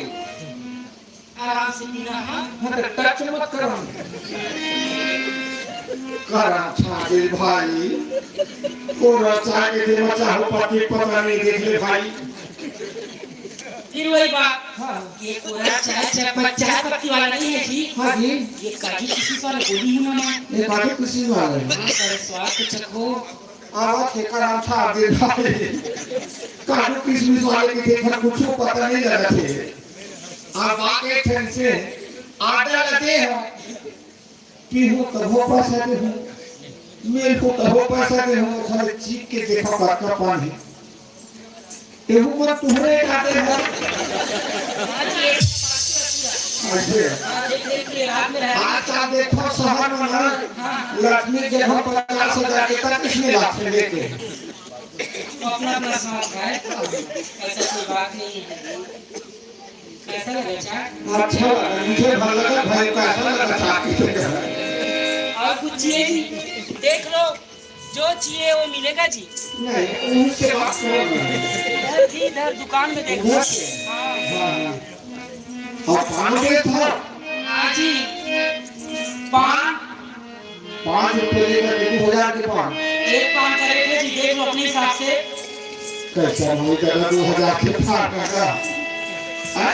आराम से पीना, हाँ? हाँ, तो touch मत करो। करा छाजे भाई, कोरा चाय के दे मचा हो पति पता नहीं देख ले भाई। फिर वही बात, हाँ। ये कोरा चाय, चाय पत-, चाय पत्ती वाला नहीं है जी। हाँ जी। ये काजू किशमिश वाला गोली हूँ ना मैं। ये काजू किशमिश वाला है। हाँ, सर, स्वाद तो चखो। आवाज के कारण था दे भाई। काजू किशमिश वाले की देखा कुछ पता नहीं लगा थे। अब आके ठन से आटा लगे हो, पीहू तभो पैसा दे हूँ, मिलहू तभो पैसा दे हूँ, खाली चीख के देखो कतका पानी। एहू मन तुहरे खाते हो। अच्छा। आज का देखो शहर में ना, लक्ष्मी के घर पचास हजार के तक किसने लाख से लेके। अपना अपना शौक है, ऐसा कोई बात नहीं है। कैसा लगा चाय? अच्छा लगा, मुझे भर लगा भाई, कैसा लगा चाय पी के? और कुछ चाहिए जी? देख लो, जो चाहिए वो मिलेगा जी। नहीं, उनसे बात करो ना। इधर जी, इधर दुकान में देखो। उधर से? हाँ। हाँ, हाँ। और पान दे था? हाँ जी, पान। पाँच रुपये लेकर के दो हजार के पान। एक पान का रेट है जी, देख लो अपने हिसाब से। कैसा नहीं करना दो हजार के पान का? हाँ?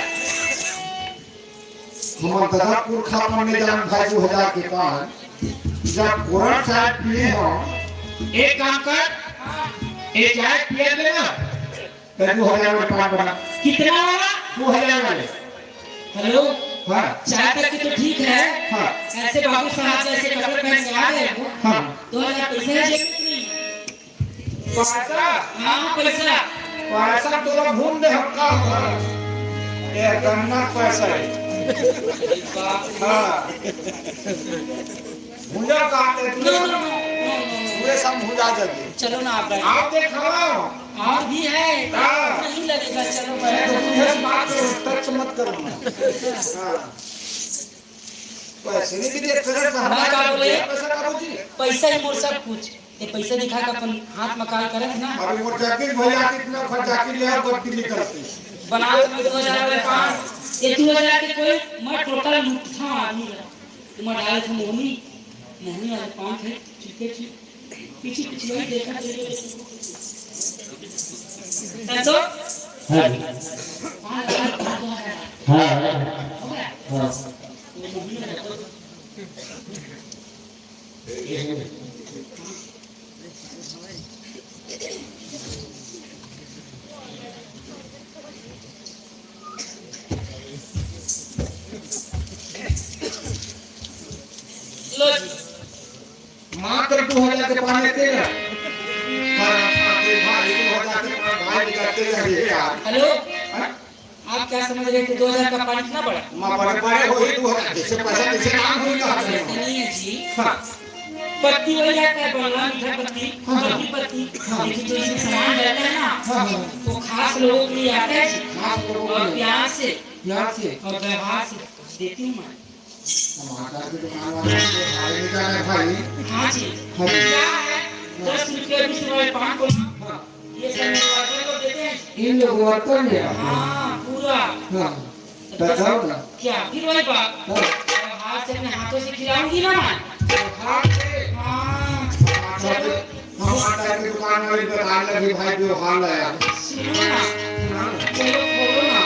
हमर दादा पुरखा मन ने जान भाई दो हजार के पान। जब कोरा चाय पिए हो, एक काम कर, ये चाय पिए ले ना, तो दो हजार में पान बना। कितना? दो हजार वाले। हेलो। हाँ। चाय तक की तो ठीक है। हाँ। ऐसे बाबू साहब जैसे कपड़े पहन के आ गए हो। हाँ। दो हजार पैसे है जेब में कि नहीं? पैसा? हाँ, पैसा। पैसा तोला घूम दे, हम का होगा? ये गन्ना पैसा है। हाँ। भुजा का है, नो, नो, नो, नो, नो। पूरे सब भुजा जाएंगे। चलो ना आप बैठो। आप देखाओ। और भी है। हाँ। नहीं लगेगा, चलो बैठो। तो तुझे बात करो, टच मत करो ना। हाँ। पैसे नहीं भी देते हैं, मैं का बोले? पैसा का बोलती? पैसा ही मोर सब कुछ। ये पैसा दिखा के अपन हाथ में काल करे ना। अभी मोर जगदीश भैया कितना खर्चा के लिए गड्डी निकलती। बना तो मैं दो हजार रुपये पाँच। ये दो हजार के कोई मैं टोटल लूटता हूँ आदमी का। तुम्हारा डाले थे मोहनी, मोहनी वाले पाँच है, ठीक है, ठीक। पीछे पीछे वही देखा, देखा, देखा। संतोष? हाँ जी। हाँ, हाँ, हाँ, हाँ। हाँ, हाँ। हाँ। लो जी। मात्र दो हजार के पानी तेल। हाँ, हाँ, भाई, दो हजार के पानी भाई निकालते हैं ये यार। हेलो? हाँ? आप क्या समझ रहे थे, दो हजार का पानी इतना बड़ा? माँ बड़े बड़े हो ही दो हजार, जैसे पैसा तैसे काम हो ही कहा ऐसा नहीं है जी। हाँ। पत्ती हो जाता है, बंगला मीठा पत्ती, हाँ, हाँ। पत्ती, पत्ती। हाँ। लेकिन जो इसमें सामान डलता है ना, हाँ, हाँ। वो खास लोगों के लिए आता है जी। खास लोगों के लिए। और प्यार से, प्यार से। और व्यवहार से देती हूँ मैं। टमाटर की दुकान वाले को भाई नहीं जाने भाई। हाँ जी। हाँ जी। क्या है? दस रुपये, बीस रुपये, पाँच को। हाँ। ये सब मिलवाते हैं, लोग देते हैं। इन लोग वर्तन में आता है। हाँ, पूरा। हाँ। तो बताओ ना। क्या? फिर वही बात। हाँ। हाथ से, अपने हाथों से खिलाऊंगी ना मैं। तो हाथ से। हाँ। हाथ से। चलो। हम आटा की दुकान वाली बता लगे भाई, जो हाल है यार। सुनो ना। हाँ। चलो खोलो ना।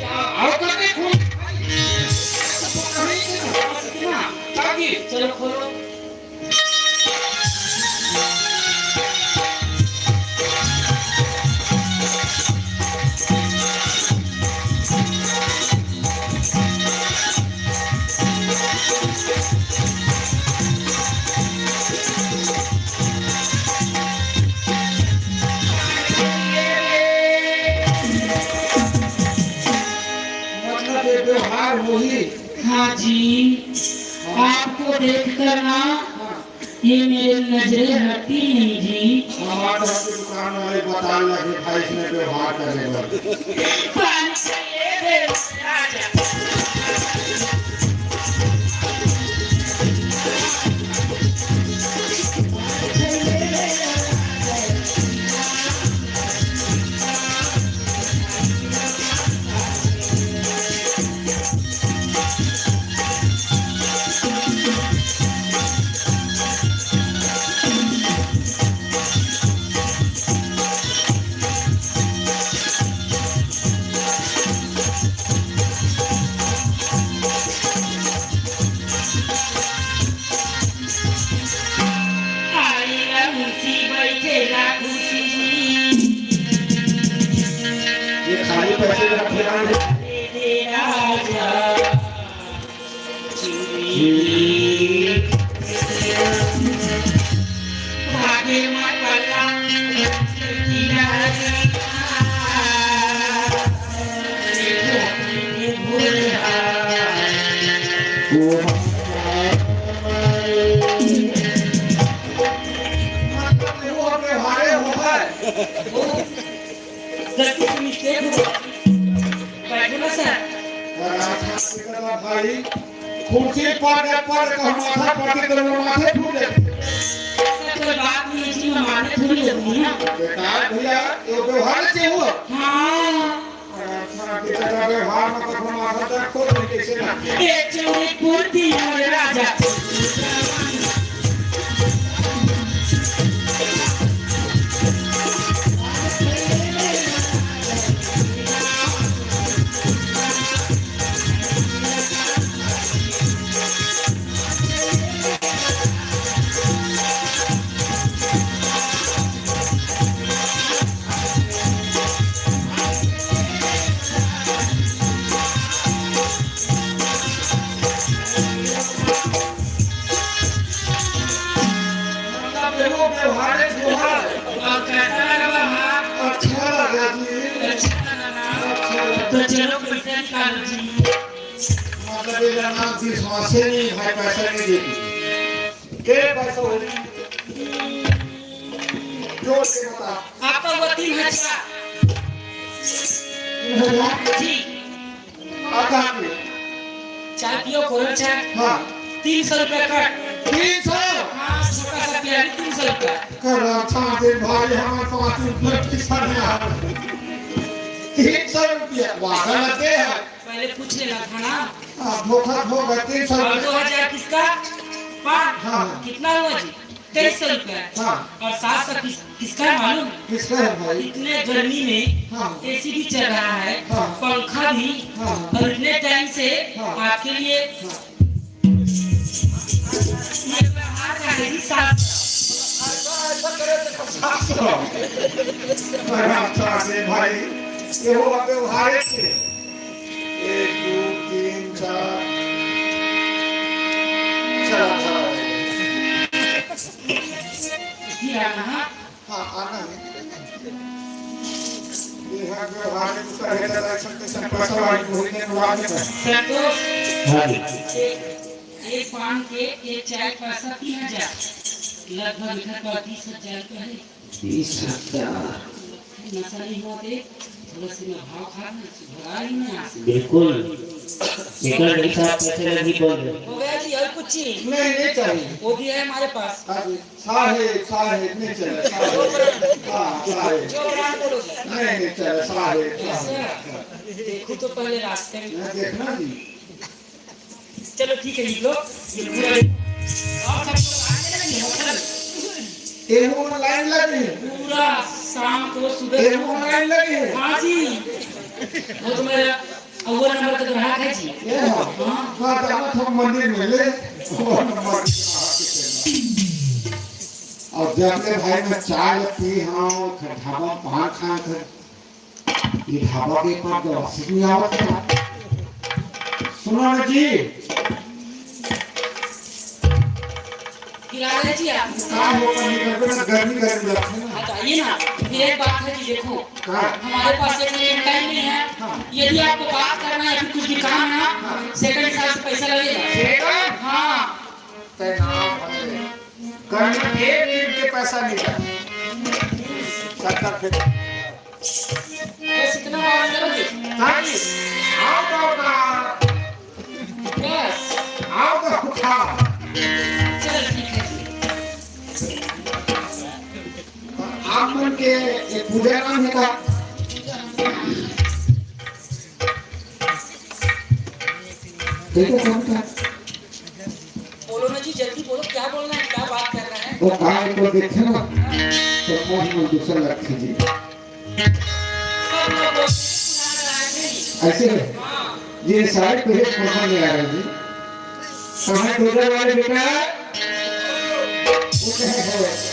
हाँ। आओ करते खोल। ना। ताकि चलो खोलो। मतलब ये व्यवहार वही। हाँ जी, आपको देखकर ना ये मेरे नजरे हटती नहीं जी। टमाटर की दुकान वाले बता लगे भाई, इसने व्यवहार करे बर। ये खाली पैसे का ठिकाना है। गलती से मिस्टेक हो गई। बैठो ना सर। भाई, कुर्सी पर, पर कहूँ माथा पटक कर माथे फूट जाए। सर, कोई बात नहीं है जी, मैं मारने थोड़ी लगूंगी ना। बेकार भैया, ये व्यवहार से हुआ। हाँ। अच्छा, बेटा, व्यवहार में कहूँ माथा दर्द हो, तो कैसे ना? ए चौड़ी कुर्ती मोरे राजा। नाम विश्वासे नहीं भाई, पैसा नहीं देती। के पैसा हो? जोर से बता। आपका हुआ तीन हजार। तीन हजार? जी। आता आपने? चाय पियो, कोरल चाय। हाँ। तीन सौ रुपया कट। तीन सौ? हाँ, छोटा सा प्याली, तीन सौ रुपया। कर अच्छा दे भाई, हमारे पास रुपया पैसा नहीं आ रहा। तीन सौ रुपया, वादा लगे है। पहले पूछ लेना था ना। हाँ, धोखा, धोखा, तीन सौ और रुपया। दो हजार किसका? पान। हाँ। कितना हुआ जी? तेईस सौ रुपया। हाँ। और सात सौ किस, किसका है मालूम? किसका है भाई? इतने गर्मी में हाँ। एसी भी चल रहा है, हाँ। पंखा भी, हाँ। और इतने टाइम से हाँ। आपके लिए हाँ। ये बाहर का है जी, सात सौ। ऐसा, ऐसा करे तो सात सौ। बड़ा अच्छा है भाई, ये वो व्यवहार है। एक, दो, तीन, चार। चला, चला। ये रहा। हाँ, आना है। ये है व्यवहार है, उसका रहता है, सब के सब पैसा वाली वही ने वहाँ के पैसा। संतोष। हाँ जी। एक, एक पान के, एक चाय पैसा तीन हजार। लगभग इधर पर तीस हजार रुपया है। तीस हजार। नशा नहीं हुआ थे, थोड़ा सा मैं भाव खा, भगा ही नहीं आ सकते। बिल्कुल। एकर जैसा आप कैसे लगी बोल रहे? हो गया जी, और कुछ चीज? नहीं, नहीं चाहिए। वो भी है हमारे पास। हाँ जी, साहेब, साहेब, नहीं चले, साहेब। हाँ, साहेब। जो brand बोलोगे। नहीं, नहीं चले, साहेब, साहेब। ऐसा? देखो तो पहले रास्ते में। मैं देखना जी। चलो ठीक है, निकलो। ये पूरा और सबको आने लगी है, मतलब। ये वो लाइन लगी है। पूरा शाम को सुबह ये वो लाइन लगी है। हाँ जी, वो तो मेरा अव्वल नंबर का ग्राहक है जी। ये हाँ। हाँ। हाँ, जाना था मंदिर में ले, अव्वल नंबर। और जब ले भाई मैं चाय पी हाँ, ढाबा पान खा कर ये ढाबा के पास व्यवस्थित नहीं आवत है। सुनो ना जी। किराया जी आप। का हो, पर निकल के ना गर्मी, गर्मी लगती है ना। हाँ, तो आइए ना। फिर एक बात है जी, देखो। हाँ। हमारे पास एक मिनट टाइम नहीं है। हाँ। यदि आपको बात करना है, फिर कुछ भी काम है ना, हाँ। सेकंड हिसाब से पैसा लगेगा। सेकंड? हाँ। तय नाम है। करना एक दिन के पैसा नहीं है। सत्तर फिर। बस इतना बात करोगे? हाँ जी। आओ तो का। बस। आओ तो का। चलो ठीक है जी। आप मन के ये पूजा नाम है का? ठीक है, कौन था? बोलो ना जी, जल्दी बोलो, क्या बोलना है, क्या बात करना है? वो काय को देखे ना, तो मोह में दूसरा लग कीजिए। सब लोग बोलते हैं, पुराना राज है ये। ऐसे है? हाँ। ये सारे पीढ़ी समझ में आ रहे हैं जी। कहाँ टोटल वाले बेटा? उधर है।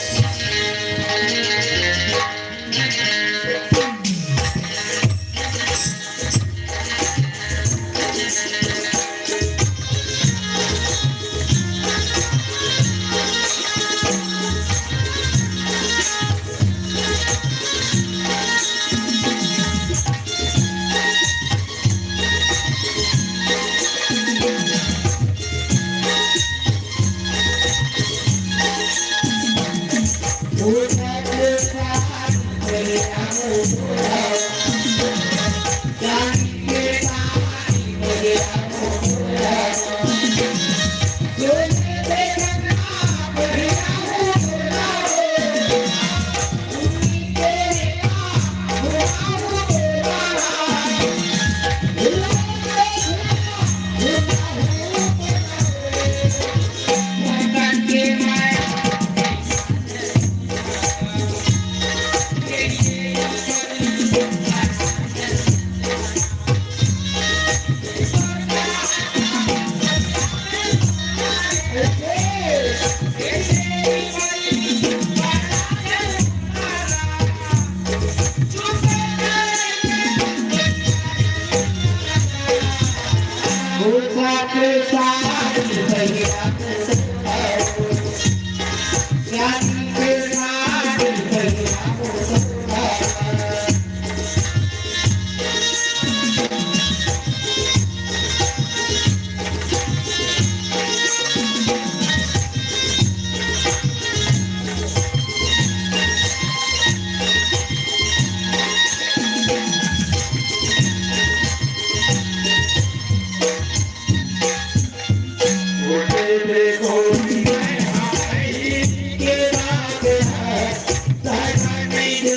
एक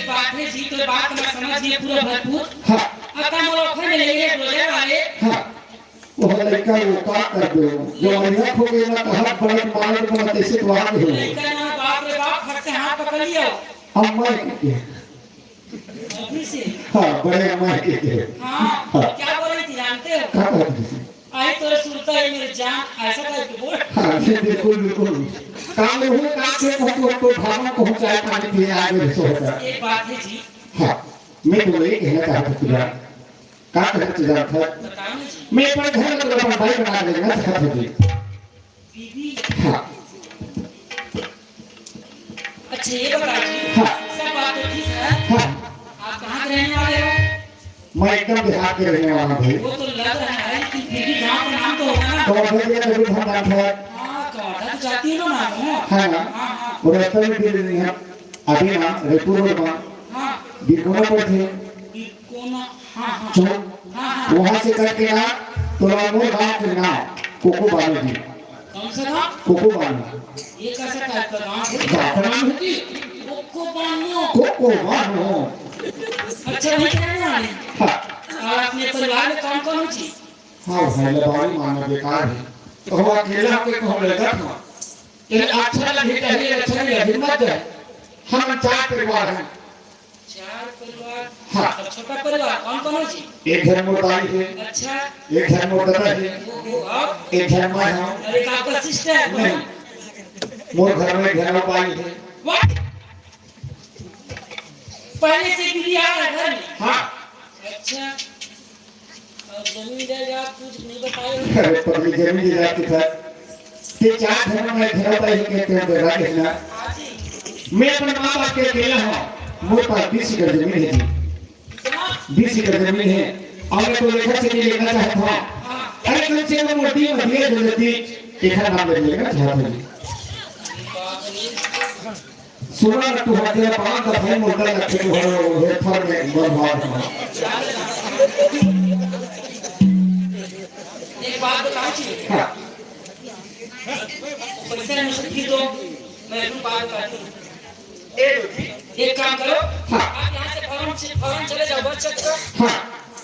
बात हे जी, तो बात मैं समझ गए पूरा भरपूर। हाँ। अब का मोला ओखर में ले ले डोजर वाले? हाँ। वो लड़का वो का कर दो, जो महीना खो गया ना, तो हाथ बड़ा मार बना, कैसे तो आ गए हो। लड़का ना, बाप रे बाप, फट से हाथ पकड़ लिया। अम्मा के। अभी से? हाँ, बड़े अम्मा के। हाँ, हाँ। क्या बोल रही थी, जानते हो? क्या बोल रही थी? आई तो सुनता है मेरे जान, ऐसा करके बोल। हाँ, जी, बिल्कुल, बिल्कुल। काम में हुए, काम से पहुंचो, तो भावना पहुंचाए, पानी पिए, आगे भी सो होता है। एक बात है जी। हाँ, मैं तो यही कहना चाहता था तुझे। का कहत जानत हस? बताओ ना जी। मैं अपन घर में अपन भाई बना लेना चाहत हूँ जी। बीबी? हाँ। अच्छा, ये बता जी। हाँ। सब बात तो ठीक है। हाँ। आप कहाँ के रहने वाले हो? मैं एकदम देहात के रहने वाला हूँ भाई। वो तो लग रहा है, लेकिन फिर भी गाँव का नाम तो होगा ना? तो भैया जरूर हम जानते हैं। हाँ, कवर्धा तो जाती है ना मालूम है। हाँ ना? हाँ, हाँ। वो रास्ता भी दे देंगे हम। अभी ना, रायपुर रोड में हाँ। बिरकोना पड़थे। बिरकोना, हाँ, हाँ। चौक। हाँ, हाँ। वहाँ से करके ना, तो मोर गाँव के नाम, कोको बानो जी। कौन सा गाँव? कोको बानो। ये कैसा टाइप का गाँव है? गाँव का नाम है जी। कोको बानो। कोको बानो। अच्छा, वहीं के रहने वाले हैं? हाँ। और अपने परिवार में कौन कौन हो जी? हाँ, भाई, लबारी मानना बेकार है। तो हम अकेला होके कहूँ लड़का था। ये अच्छा लगे, कहिए अच्छा नहीं लगे, मत जाए। हम चार परिवार हैं। चार परिवार? हाँ। और छोटा परिवार कौन कौन हो जी? एक घर मोर दाई है। अच्छा। एक घर मोर दादा है। ओहो, और? एक घर मैं हूँ। और एक आपका सिस्टर है? नहीं। मोर घर में घर बाई है। What? पहले से बीवी आ रहा है घर में? हाँ। अच्छा। और जमीन जायदाद कुछ नहीं बताए हो? अरे, पगली, जमीन जायदाद के साथ। ते चार घर में घर बाई है, कहते हैं, राकेश ना। हाँ जी। मैं अपने माँ बाप के अकेला हूँ। मोर पास बीस एकड़ जमीन है जी। कितना? बीस एकड़ जमीन है। और मैं तो लेखा से नहीं लेना चाहता हूँ। हाँ। अरे, कम से कम वो डी मदिया जल्दी एक नाम ले लेना चाहता हूँ जी। सुना ना तू, हत्या पांच दफे मुर्दा लखे तू हर वो हेरफेर में बर्बाद हो। एक बात बताओ जी। हाँ। पैसा नहीं सकती तो मैं एक बात बताती हूँ। एक काम करो, हाँ। आप यहाँ से फौरन से, फौरन चले जाओ बस चक्कर। हाँ।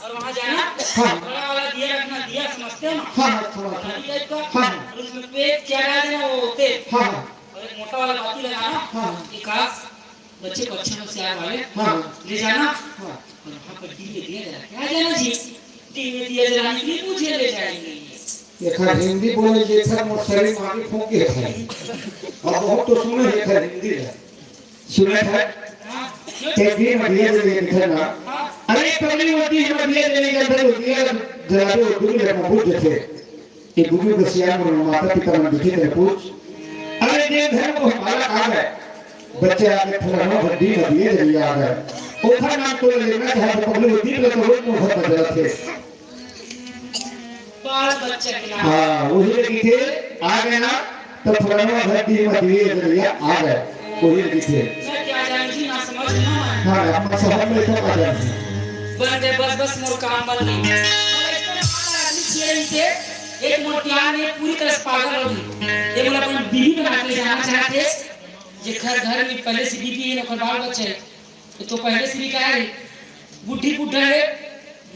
और वहाँ जाना, हाँ। बड़ा वाला दिया रखना, दिया समझते हो ना? हाँ, हाँ, थोड़ा सा। पानी टाइप का। हाँ। और उसमें पे क्या डाल देना, वो तेल। हाँ, हाँ। और एक मोटा वाला बाती लगाना, हाँ। एक आग बच्चे को अच्छे से सियार वाले हाँ। ले जाना हाँ। और वहाँ पर दीये दिया जला के आ जाना जी। दीये दिया जलाने के लिए मुझे ले जाएंगे ये। एखर हिंदी बोले, एखर मोर शरीर मांगे फूंके है। अब बहुत तो सुने है एखर हिंदी है। सुने है? हाँ। एक दिन में दिया जले दिखे ना। हाँ। अरे पगली होती है, दिया जले के अंदर दिया जला दे, वो दूर में बुझ जथे। ये बुजुर्ग सियान मन, माता पिता मन दिखे तेरे पूछ। अरे जे घर को बालक आ गए, बच्चे आ गए, फलाना भड्डी में दिए जरिए आ गए। ओखर नाम तो लेना चाहे तो पगली वो दीप लेकर रोज मुंह भर बदलत है। बाल बच्चा के नाम। हाँ, वही लगी थे, आ गए ना। तो फलाना घर दी में दिए जरिया आ गए, वही लिखे। मैं क्या जान जी, ना समझ ना। हाँ, हम सब हम में तो आ जाए। बन गए, बस, बस, मोर काम बन गई। मोला इसको ना आदमी छेड़ के एक मोर प्यार में पूरी तरह से पागल हो गई। ये मोला अपन बीवी बना के जाना चाहते, जेकर घर में पहले से बीवी है, ओकर बाल बच्चे है। तो, तो पहले से भी कहा है, बुढ़ी बुढ़ा है,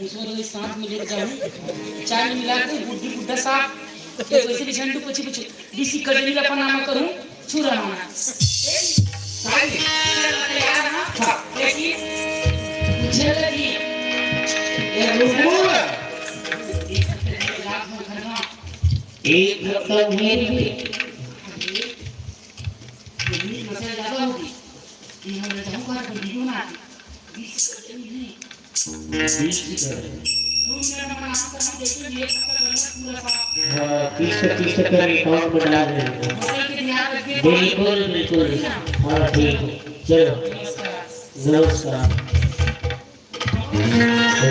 मुसवा रोज साथ में लेके जाऊँ, चाय में मिला के बुढ़ी बुढ़ा साथ, तो वैसे भी झंडू पची पची, बीसी कजरी ला पनामा करूँ, छुरा माना। सारी तैयार ना, लेकिन मुझे लगी, ये रुको। एक हफ्ता हुए थे। ये मसला ज्यादा होगी। कि हम ले जाऊंगा तो वीडियो ना आती। बीस सेकंड नहीं। बीस सेकंड। दो मिनट में नाम करना, देखो, ये खत्म करना पूरा साफ। हाँ, तीस से तीस सेकंड अकाउंट में डाल देंगे। मोबाइल के ध्यान रखिए। बिल्कुल, बिल्कुल। हाँ, ठीक है। चलो। नमस्कार। नमस्कार।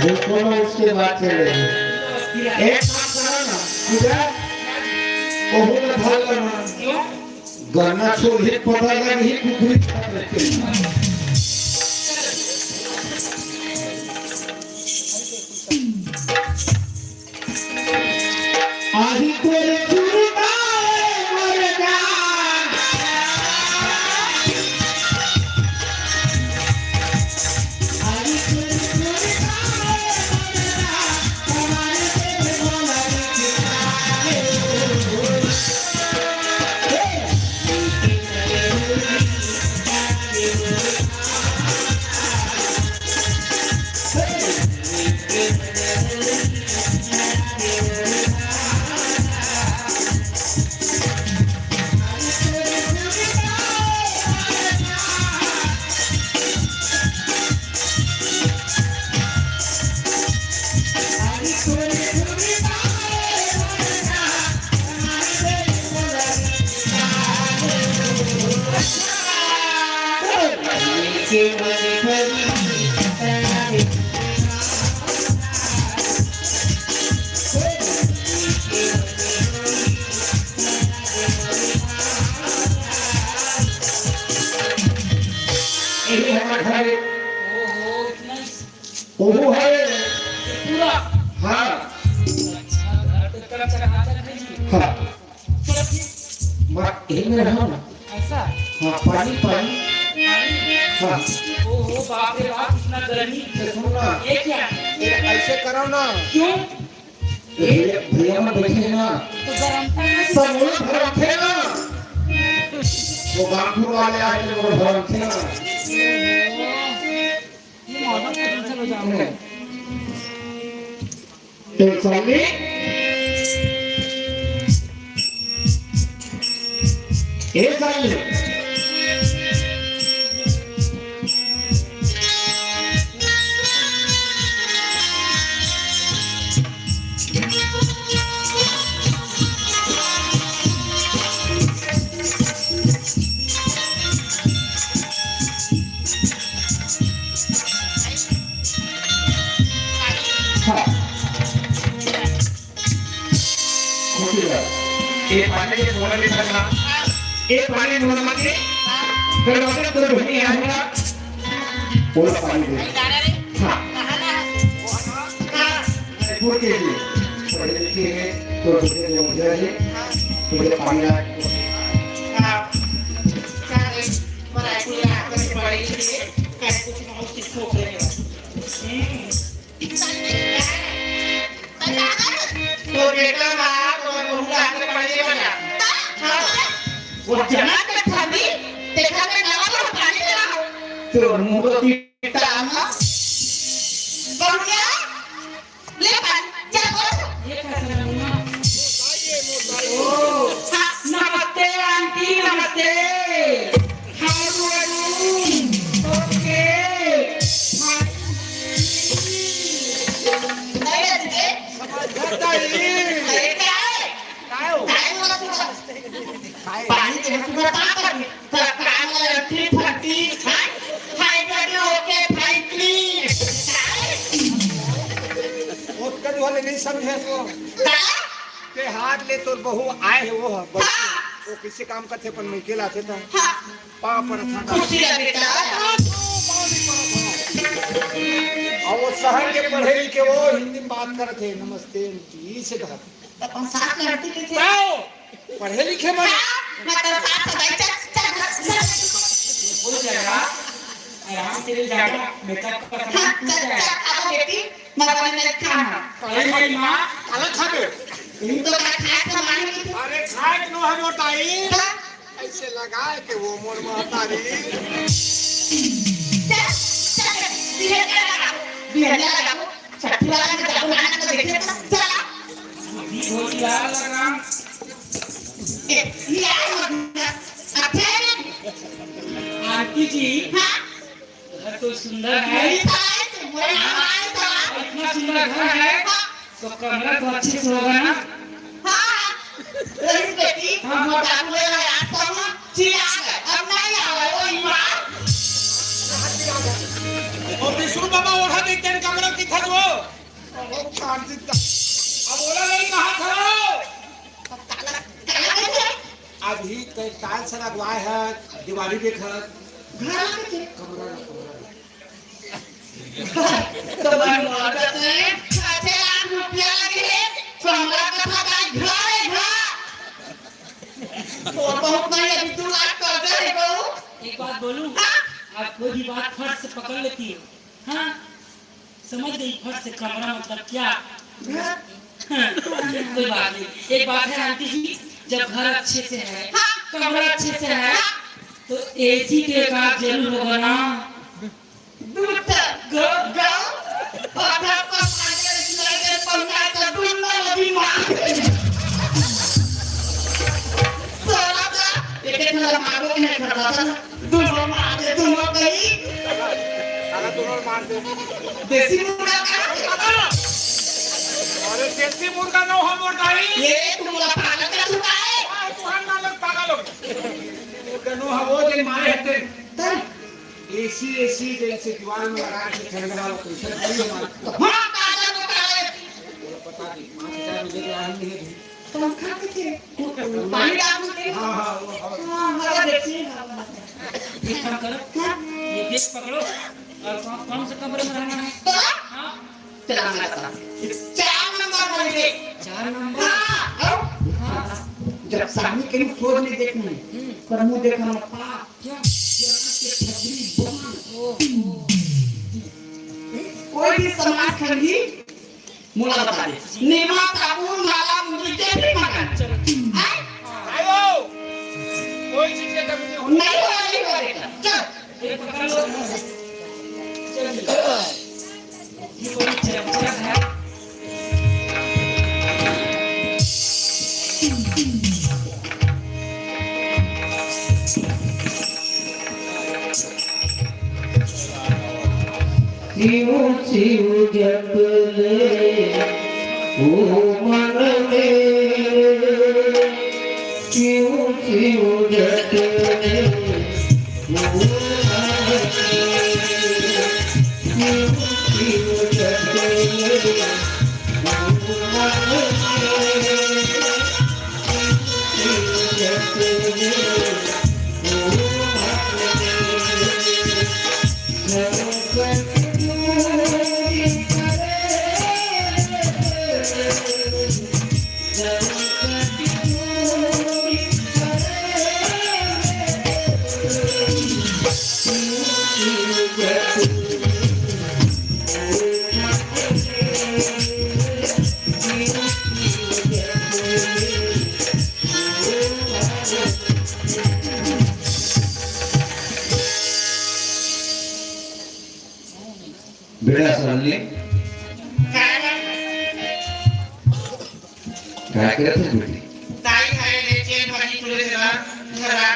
रुको ना, उसके बाद चलेंगे। एक काम करो ना, पूजा, ओहू में धर लेना। गाना छोड़ ही पता लगी, कुकुरी छाप लेते हैं। आही तोरे सुरता मर जा। यही हमारा घर है। ओहो, इतना ही। ओहो है। पूरा। हाँ। अच्छा, घर तो इतना चकाचक है जी। हाँ। चलो ठीक। माँ, यही में रहो ना। ऐसा? हाँ, पानी, पानी। पानी? हाँ। ओहो, बाप रे बाप, इतना गर्मी। ये सुनो ना। ये क्या? ये ऐसे करो ना। क्यों? भैया, भैया मन बैठे हैं ना। तो गरम पानी। सब लोग भर रखे ना। वो गामपुर वाले आए थे, वो भर रखे ना। ये मॉडल तो cancel हो जाएगा। Tension नहीं। ए साले। हाँ। खुशी रहो। ये पानी के बोला नहीं सकना। ये पानी बोला मत के। फिर डॉक्टर तो ढूंढ नहीं आऊंगा। बोला पानी दे। हाँ। बोल के लिए। पढ़े लिखे हैं, तो तुझे जो मुझे है, तुझे पानी आए। हाँ। क्या रे? पढ़ाई पूरी आंखों से पढ़े लिखे, क्या कुछ बहुत सीखो करेगा। हम्म। तो बेटा बा, तो मुंह ला के पानी दे बना। हाँ। वो जमा के खाबी, देखा के नवा पर पानी दे रहा हूँ। तो मुंह को तीता ना। कौन क्या? ले पानी, चल बोल। ये कैसे मुंह? ओ, हाँ, नमस्ते आंटी, नमस्ते। How are you? Okay. Fine. नहीं रहते। बताइए। अरे क्या है? काय हो? काय बोला तू? काय? पानी दे तू बता कर। का-, काम करती फरती, हाँ? हाय कर लो, okay, fine, clean. काय? ओतका जो वाले नहीं समझे सो। का? ते हाथ ले तोर बहू आए है वो है, बहू। हाँ। वो कइसे काम करथे, अपन मइके लाथे त। हाँ। पाँव परत हँव। कुर्सी ला बेटा। अउ वो शहर के पढ़े लिखे, वो हिंदी में बात करत हे, नमस्ते आंटी से कहत हे। त अपन सास लड़ती के थे। आओ, पढ़े लिखे मन। हाँ, मतलब सास सदाई चक, चक, चक। हो जाएगा। आराम से ले जाएगा, मेकअप का सामान हाँ, टूट चक, जाएगा। चक, अब बेटी, मैं बने नहीं खाना। अरे मेरी माँ, खाना खा दे। तुम तो का खाए सामान नहीं थे। अरे खाए के नो हम मोटाई। हाँ। ऐसे लगाए के वो मोर महतारी। चल, चल, बिहनिया लगाबो, बिहनिया लगाबो, छठी वाला के जाबो नाना को देखे, चला। बुद्धि होशियार लगा। ए, ये आ मत, अच्छा है ना? आंटी जी। हाँ? घर तो सुंदर है। यही तो है, तुम्हारे नाम आए तो। इतना सुंदर घर है, हाँ। तो कमरा तो अच्छे से होगा ना? हाँ, रईस बेटी, हाँ। मोटा हुए रहा, आज तो हम चिल्ला गए। अब नहीं आवे, वो ईमान। ओ विष्णु बाबा, ओढ़ा दे, तेन कमरा किथा जो? ओ कांति ता। अब ओला नहीं कहा था। अभी कई टाइल्स लगवाए हैं, दीवारी देखत। घर में के? कमरा ला, कमरा ला। तो बनवा तो है, छह लाख रुपया लगे है, कमरा का पता है, घर है, घर। तो बहुत नहीं, अभी दो लाख कर्जा है, बहू। एक बात बोलूं? हाँ? आप कोई भी बात फट से पकड़ लेती हो। हाँ? समझ गई, फट से कमरा मतलब क्या? घर। कोई बात नहीं। एक बात है आंटी जी, जब घर अच्छे से है, हाँ। कमरा अच्छे से है, हाँ। तो एसी तो एक आध जरूर होगा ना। दूर तक गो, गो, और घर पर आगे इतना के पंखा तो दूर ना लगी मार। सोला का, एक एक ना मारो के नहीं खड़ा था। दोनों मार दे, दोनों कहीं। साला दोनों मार दे। देसी मुर्गा का? अरे देसी मुर्गा ना हो मोर दाई। ये तुम लोग पागल का धुका है? आ, तू हम ना लोग पागल हो। मुर्गा नो हो, वो दिन मारे हते। तर? एसी, एसी जैसे दीवार में लगा के ठंडा वाला पैसा नहीं है हमारा। हाँ, ताजा तो ताजा एसी। ये पता नहीं, पाँच हजार रुपये तो आए नहीं है। पंखा के थे? पानी डाल दो। हाँ, हाँ, वो हवा। हाँ, हवा देखिए, हवा। एक काम करो, हाँ। ये बैग पकड़ो और कौन, कौन से कमरे में रहना है? तो? हाँ। चला, मैं बताता हूँ। चार नंबर वाले बैग। चार नंबर? हाँ, आओ। हाँ। जब सामने कहीं सोच नहीं देखना है, हम्म। पर मुंह देखना पाप। क्या? जरा के छतरी बम। ओहो। कोई भी सामान खरीदी, मोला बता दे। निरमा, साबुन, माला, मुंदरी, जे भी मंगा। चलो। हैं? आयो। कोई चीज की कमी नहीं होनी। नहीं होगा, नहीं होगा बेटा। चल। ये पकड़ लो। चल। ये बड़ी चरचर है। शिव शिव जप ले ओ मन में, शिव शिव जप ले ओ मन में, शिव शिव जप ले ओ मन में। बेटा सरली, काय करत हस बेटी? दाई हरे ने चेन भाजी टूरे देला, धरा।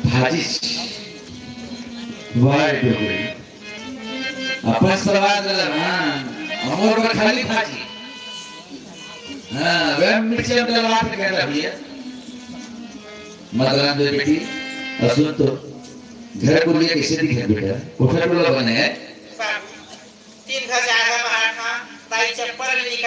भाजी? वाह रे डोकरी, अपन सवाद वाला ना, हमर बर खाली भाजी। हाँ, वे मिर्ची हम डलवा के कहता भैया। मतलब दे बेटी, और सुन तो, घर को लिए कैसे दिखे बेटा? कोठा टोला बने है? बाबू, तीन घर जागा बाहर था, दाई चप्पल निकाल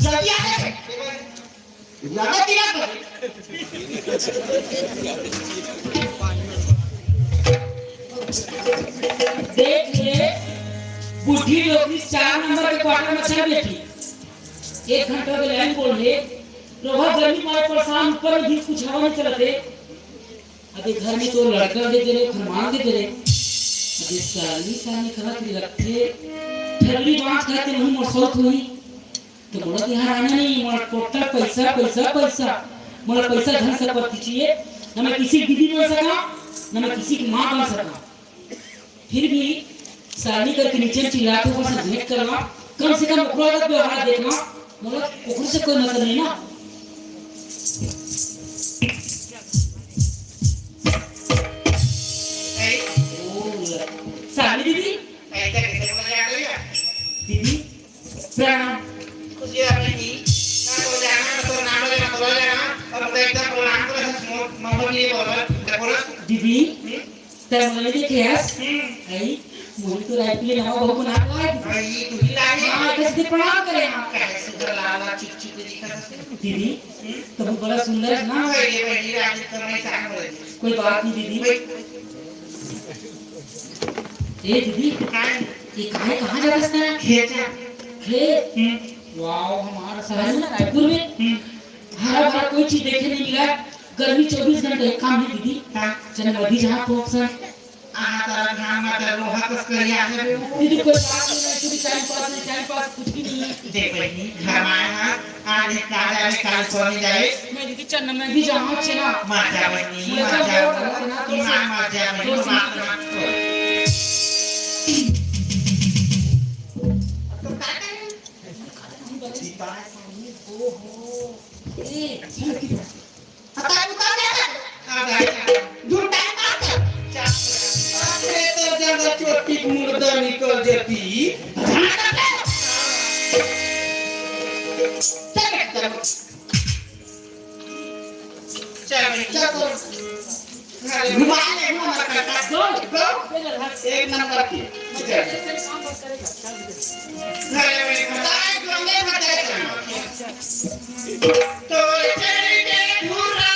जल्दी आ जाए। ज्यादा किरा कर। देख ले, बूढ़ी डोकरी चार नंबर के क्वार्टर में चल बैठी। एक घंटा के लाइन बोल ले, रोहा गर्मी मारे परेशान, ऊपर में भी कुछ हवा नहीं चलत हे। अबे घर में तो लड़का दे दे रे, फरमान दे दे रे। अबे साली साली कहा कि लगथे, ठगली बात कहते नहीं, मोर सौत हुई। तो मोला तिहार आना नहीं, मोला टोटल पैसा, पैसा, पैसा। मोला पैसा धन संपत्ति चाहिए, ना मैं किसी की बीबी बन सका, ना मैं किसी की माँ बन सका। फिर भी साली करके नीचे में चिल्लाते, ऊपर से भेंट करना, कम से कम ओकरो आदत व्यवहार देखना, मोला ओकरो से कोई मतलब नहीं ना। ऐ, ओ, साली दीदी। ऐसा कैसे बोला जा रही है? दीदी, प्रणाम। खुशी है अपनी की। ना तो जाना, ना तो नाम लेना, बोला जाना। अब तो एकदम प्रणाम करो, मोहब्बत नहीं बोला, बोला। दीदी, हम्म? तै मोला देखे हस? हम्म। आई, मोर तो रायपुर ले नवा बहू बना ला है। आई, तू ही लाई है। हाँ, कैसे प्रणाम करे हाँ। कैसे सुंदर लाला चिक चिक दिखा था। दीदी, हम्म? तो बहुत बड़ा सुंदर है ना। अरे, वही राजी तो मैं चाह रही। कोई बात नहीं दीदी। भाई। ए दीदी, हाँ। ये काहे कहाँ जाता है? खेत जा। खेत? हम्म। वाओ, हमारा शहर में ना, रायपुर में हम्म। हरा भरा कोई चीज देखे नहीं मिला। गर्मी चौबीस घंटे काम है दीदी। हाँ। चने मधी जहाँ पोक सन। आ, तारा घाम में तारा लोहा कस करिया है बे। दीदी, कोई बात नहीं, ऐसे भी टाइम पास नहीं, टाइम पास कुछ भी नहीं है। देख बहिनी, घर में आए हैं, आज एक काज आए, काल सोने जाए। मैं दीदी चन्ना, मैं भी जाऊँ, चला। मत जा बहिनी, मैं मत तो जा। बोल रहा था ना, तो ईमान मत जा बहिनी, तो मत, मत। तो का करें? दीदी, ओ हो। ए, पता है उतार ले। अब है। झूठा है बात है। अरे तो जब चोटी मुर्दा निकल जाती। चल, चल। चल, चल। एक नंबर की। अरे, बताए, गंदे मत करे। तो चढ़ के घूरा।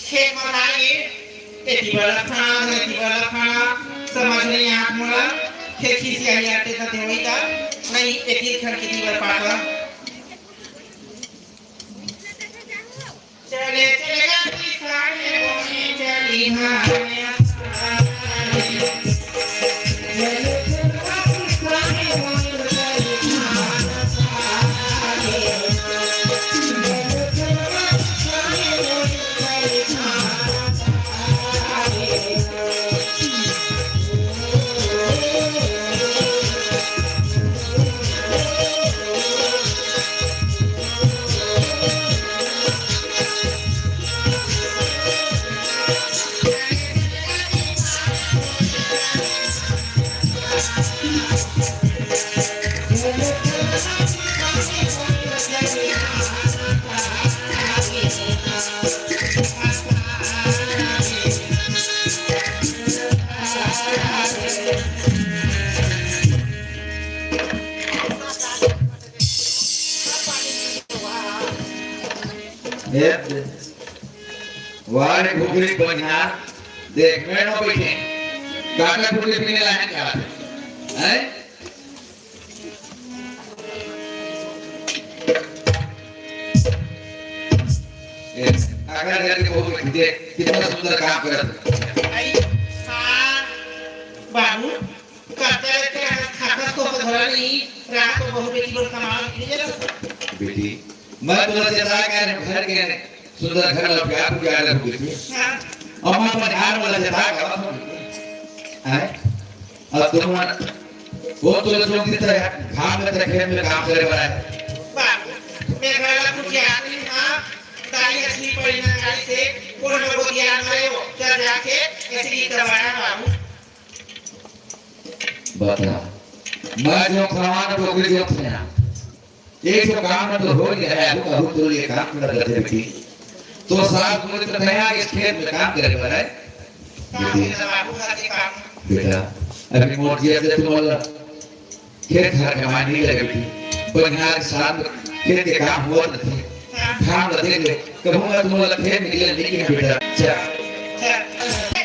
खेत म धान गे, एती वाला खाना, एती वाला खाना, समझ नइ आत मोला। खेत खिसियाही आथे त देवई त, नहीं, एती घर के दीवर पाटवा। चले, चले गा किसान के बोनी चली धान। ए, वाह रे, भुगरी बनिहार, देख, मेड़ में बैठे, काका भुगरी पीने लाए हैं क्या? हैं? ए, काका घर के बहू बैठी, देख, कितना सुंदर काम करत है। आई, हाँ, बाबू, करते रहते हैं, खाता तो धरा नहीं, रात को बहू बेटी को कमाओ, इतनी जरूरत। बेटी, मैं तोला जता के घर के सुंदर घर ला प्यार को प्यार रखूं बेटी। हाँ। और मैं अपन घर वाला जता के, हैं? अब तुम वो तो लोग भी तो है, घाम में तो खेत में काम करे वाला है। बाबू, मैं घर ला कुछ याद नहीं, हाँ, दाई असली पड़ी ना दाई से, कौन लोगों की याद में वो, क्या जाके, ऐसे ही करवाया बाबू। बता, मैं जो खवाना टोकरी जो खाया, एक तो काम तो हो गया है, अब कहूँ तो ये काम कर देते बेटी। तो सास बोले तो कहा इस खेत में काम करे पर है। बेटी, बेटा, अभी मोर जिया से तुम बोला, खेत घर के मायने लगे बेटी। बढ़िया के साथ खेत के काम हुआ तो थे। काम तो देख ले, कहूँगा तुम बोला खेत में निकले लेकिन बेटा, चल।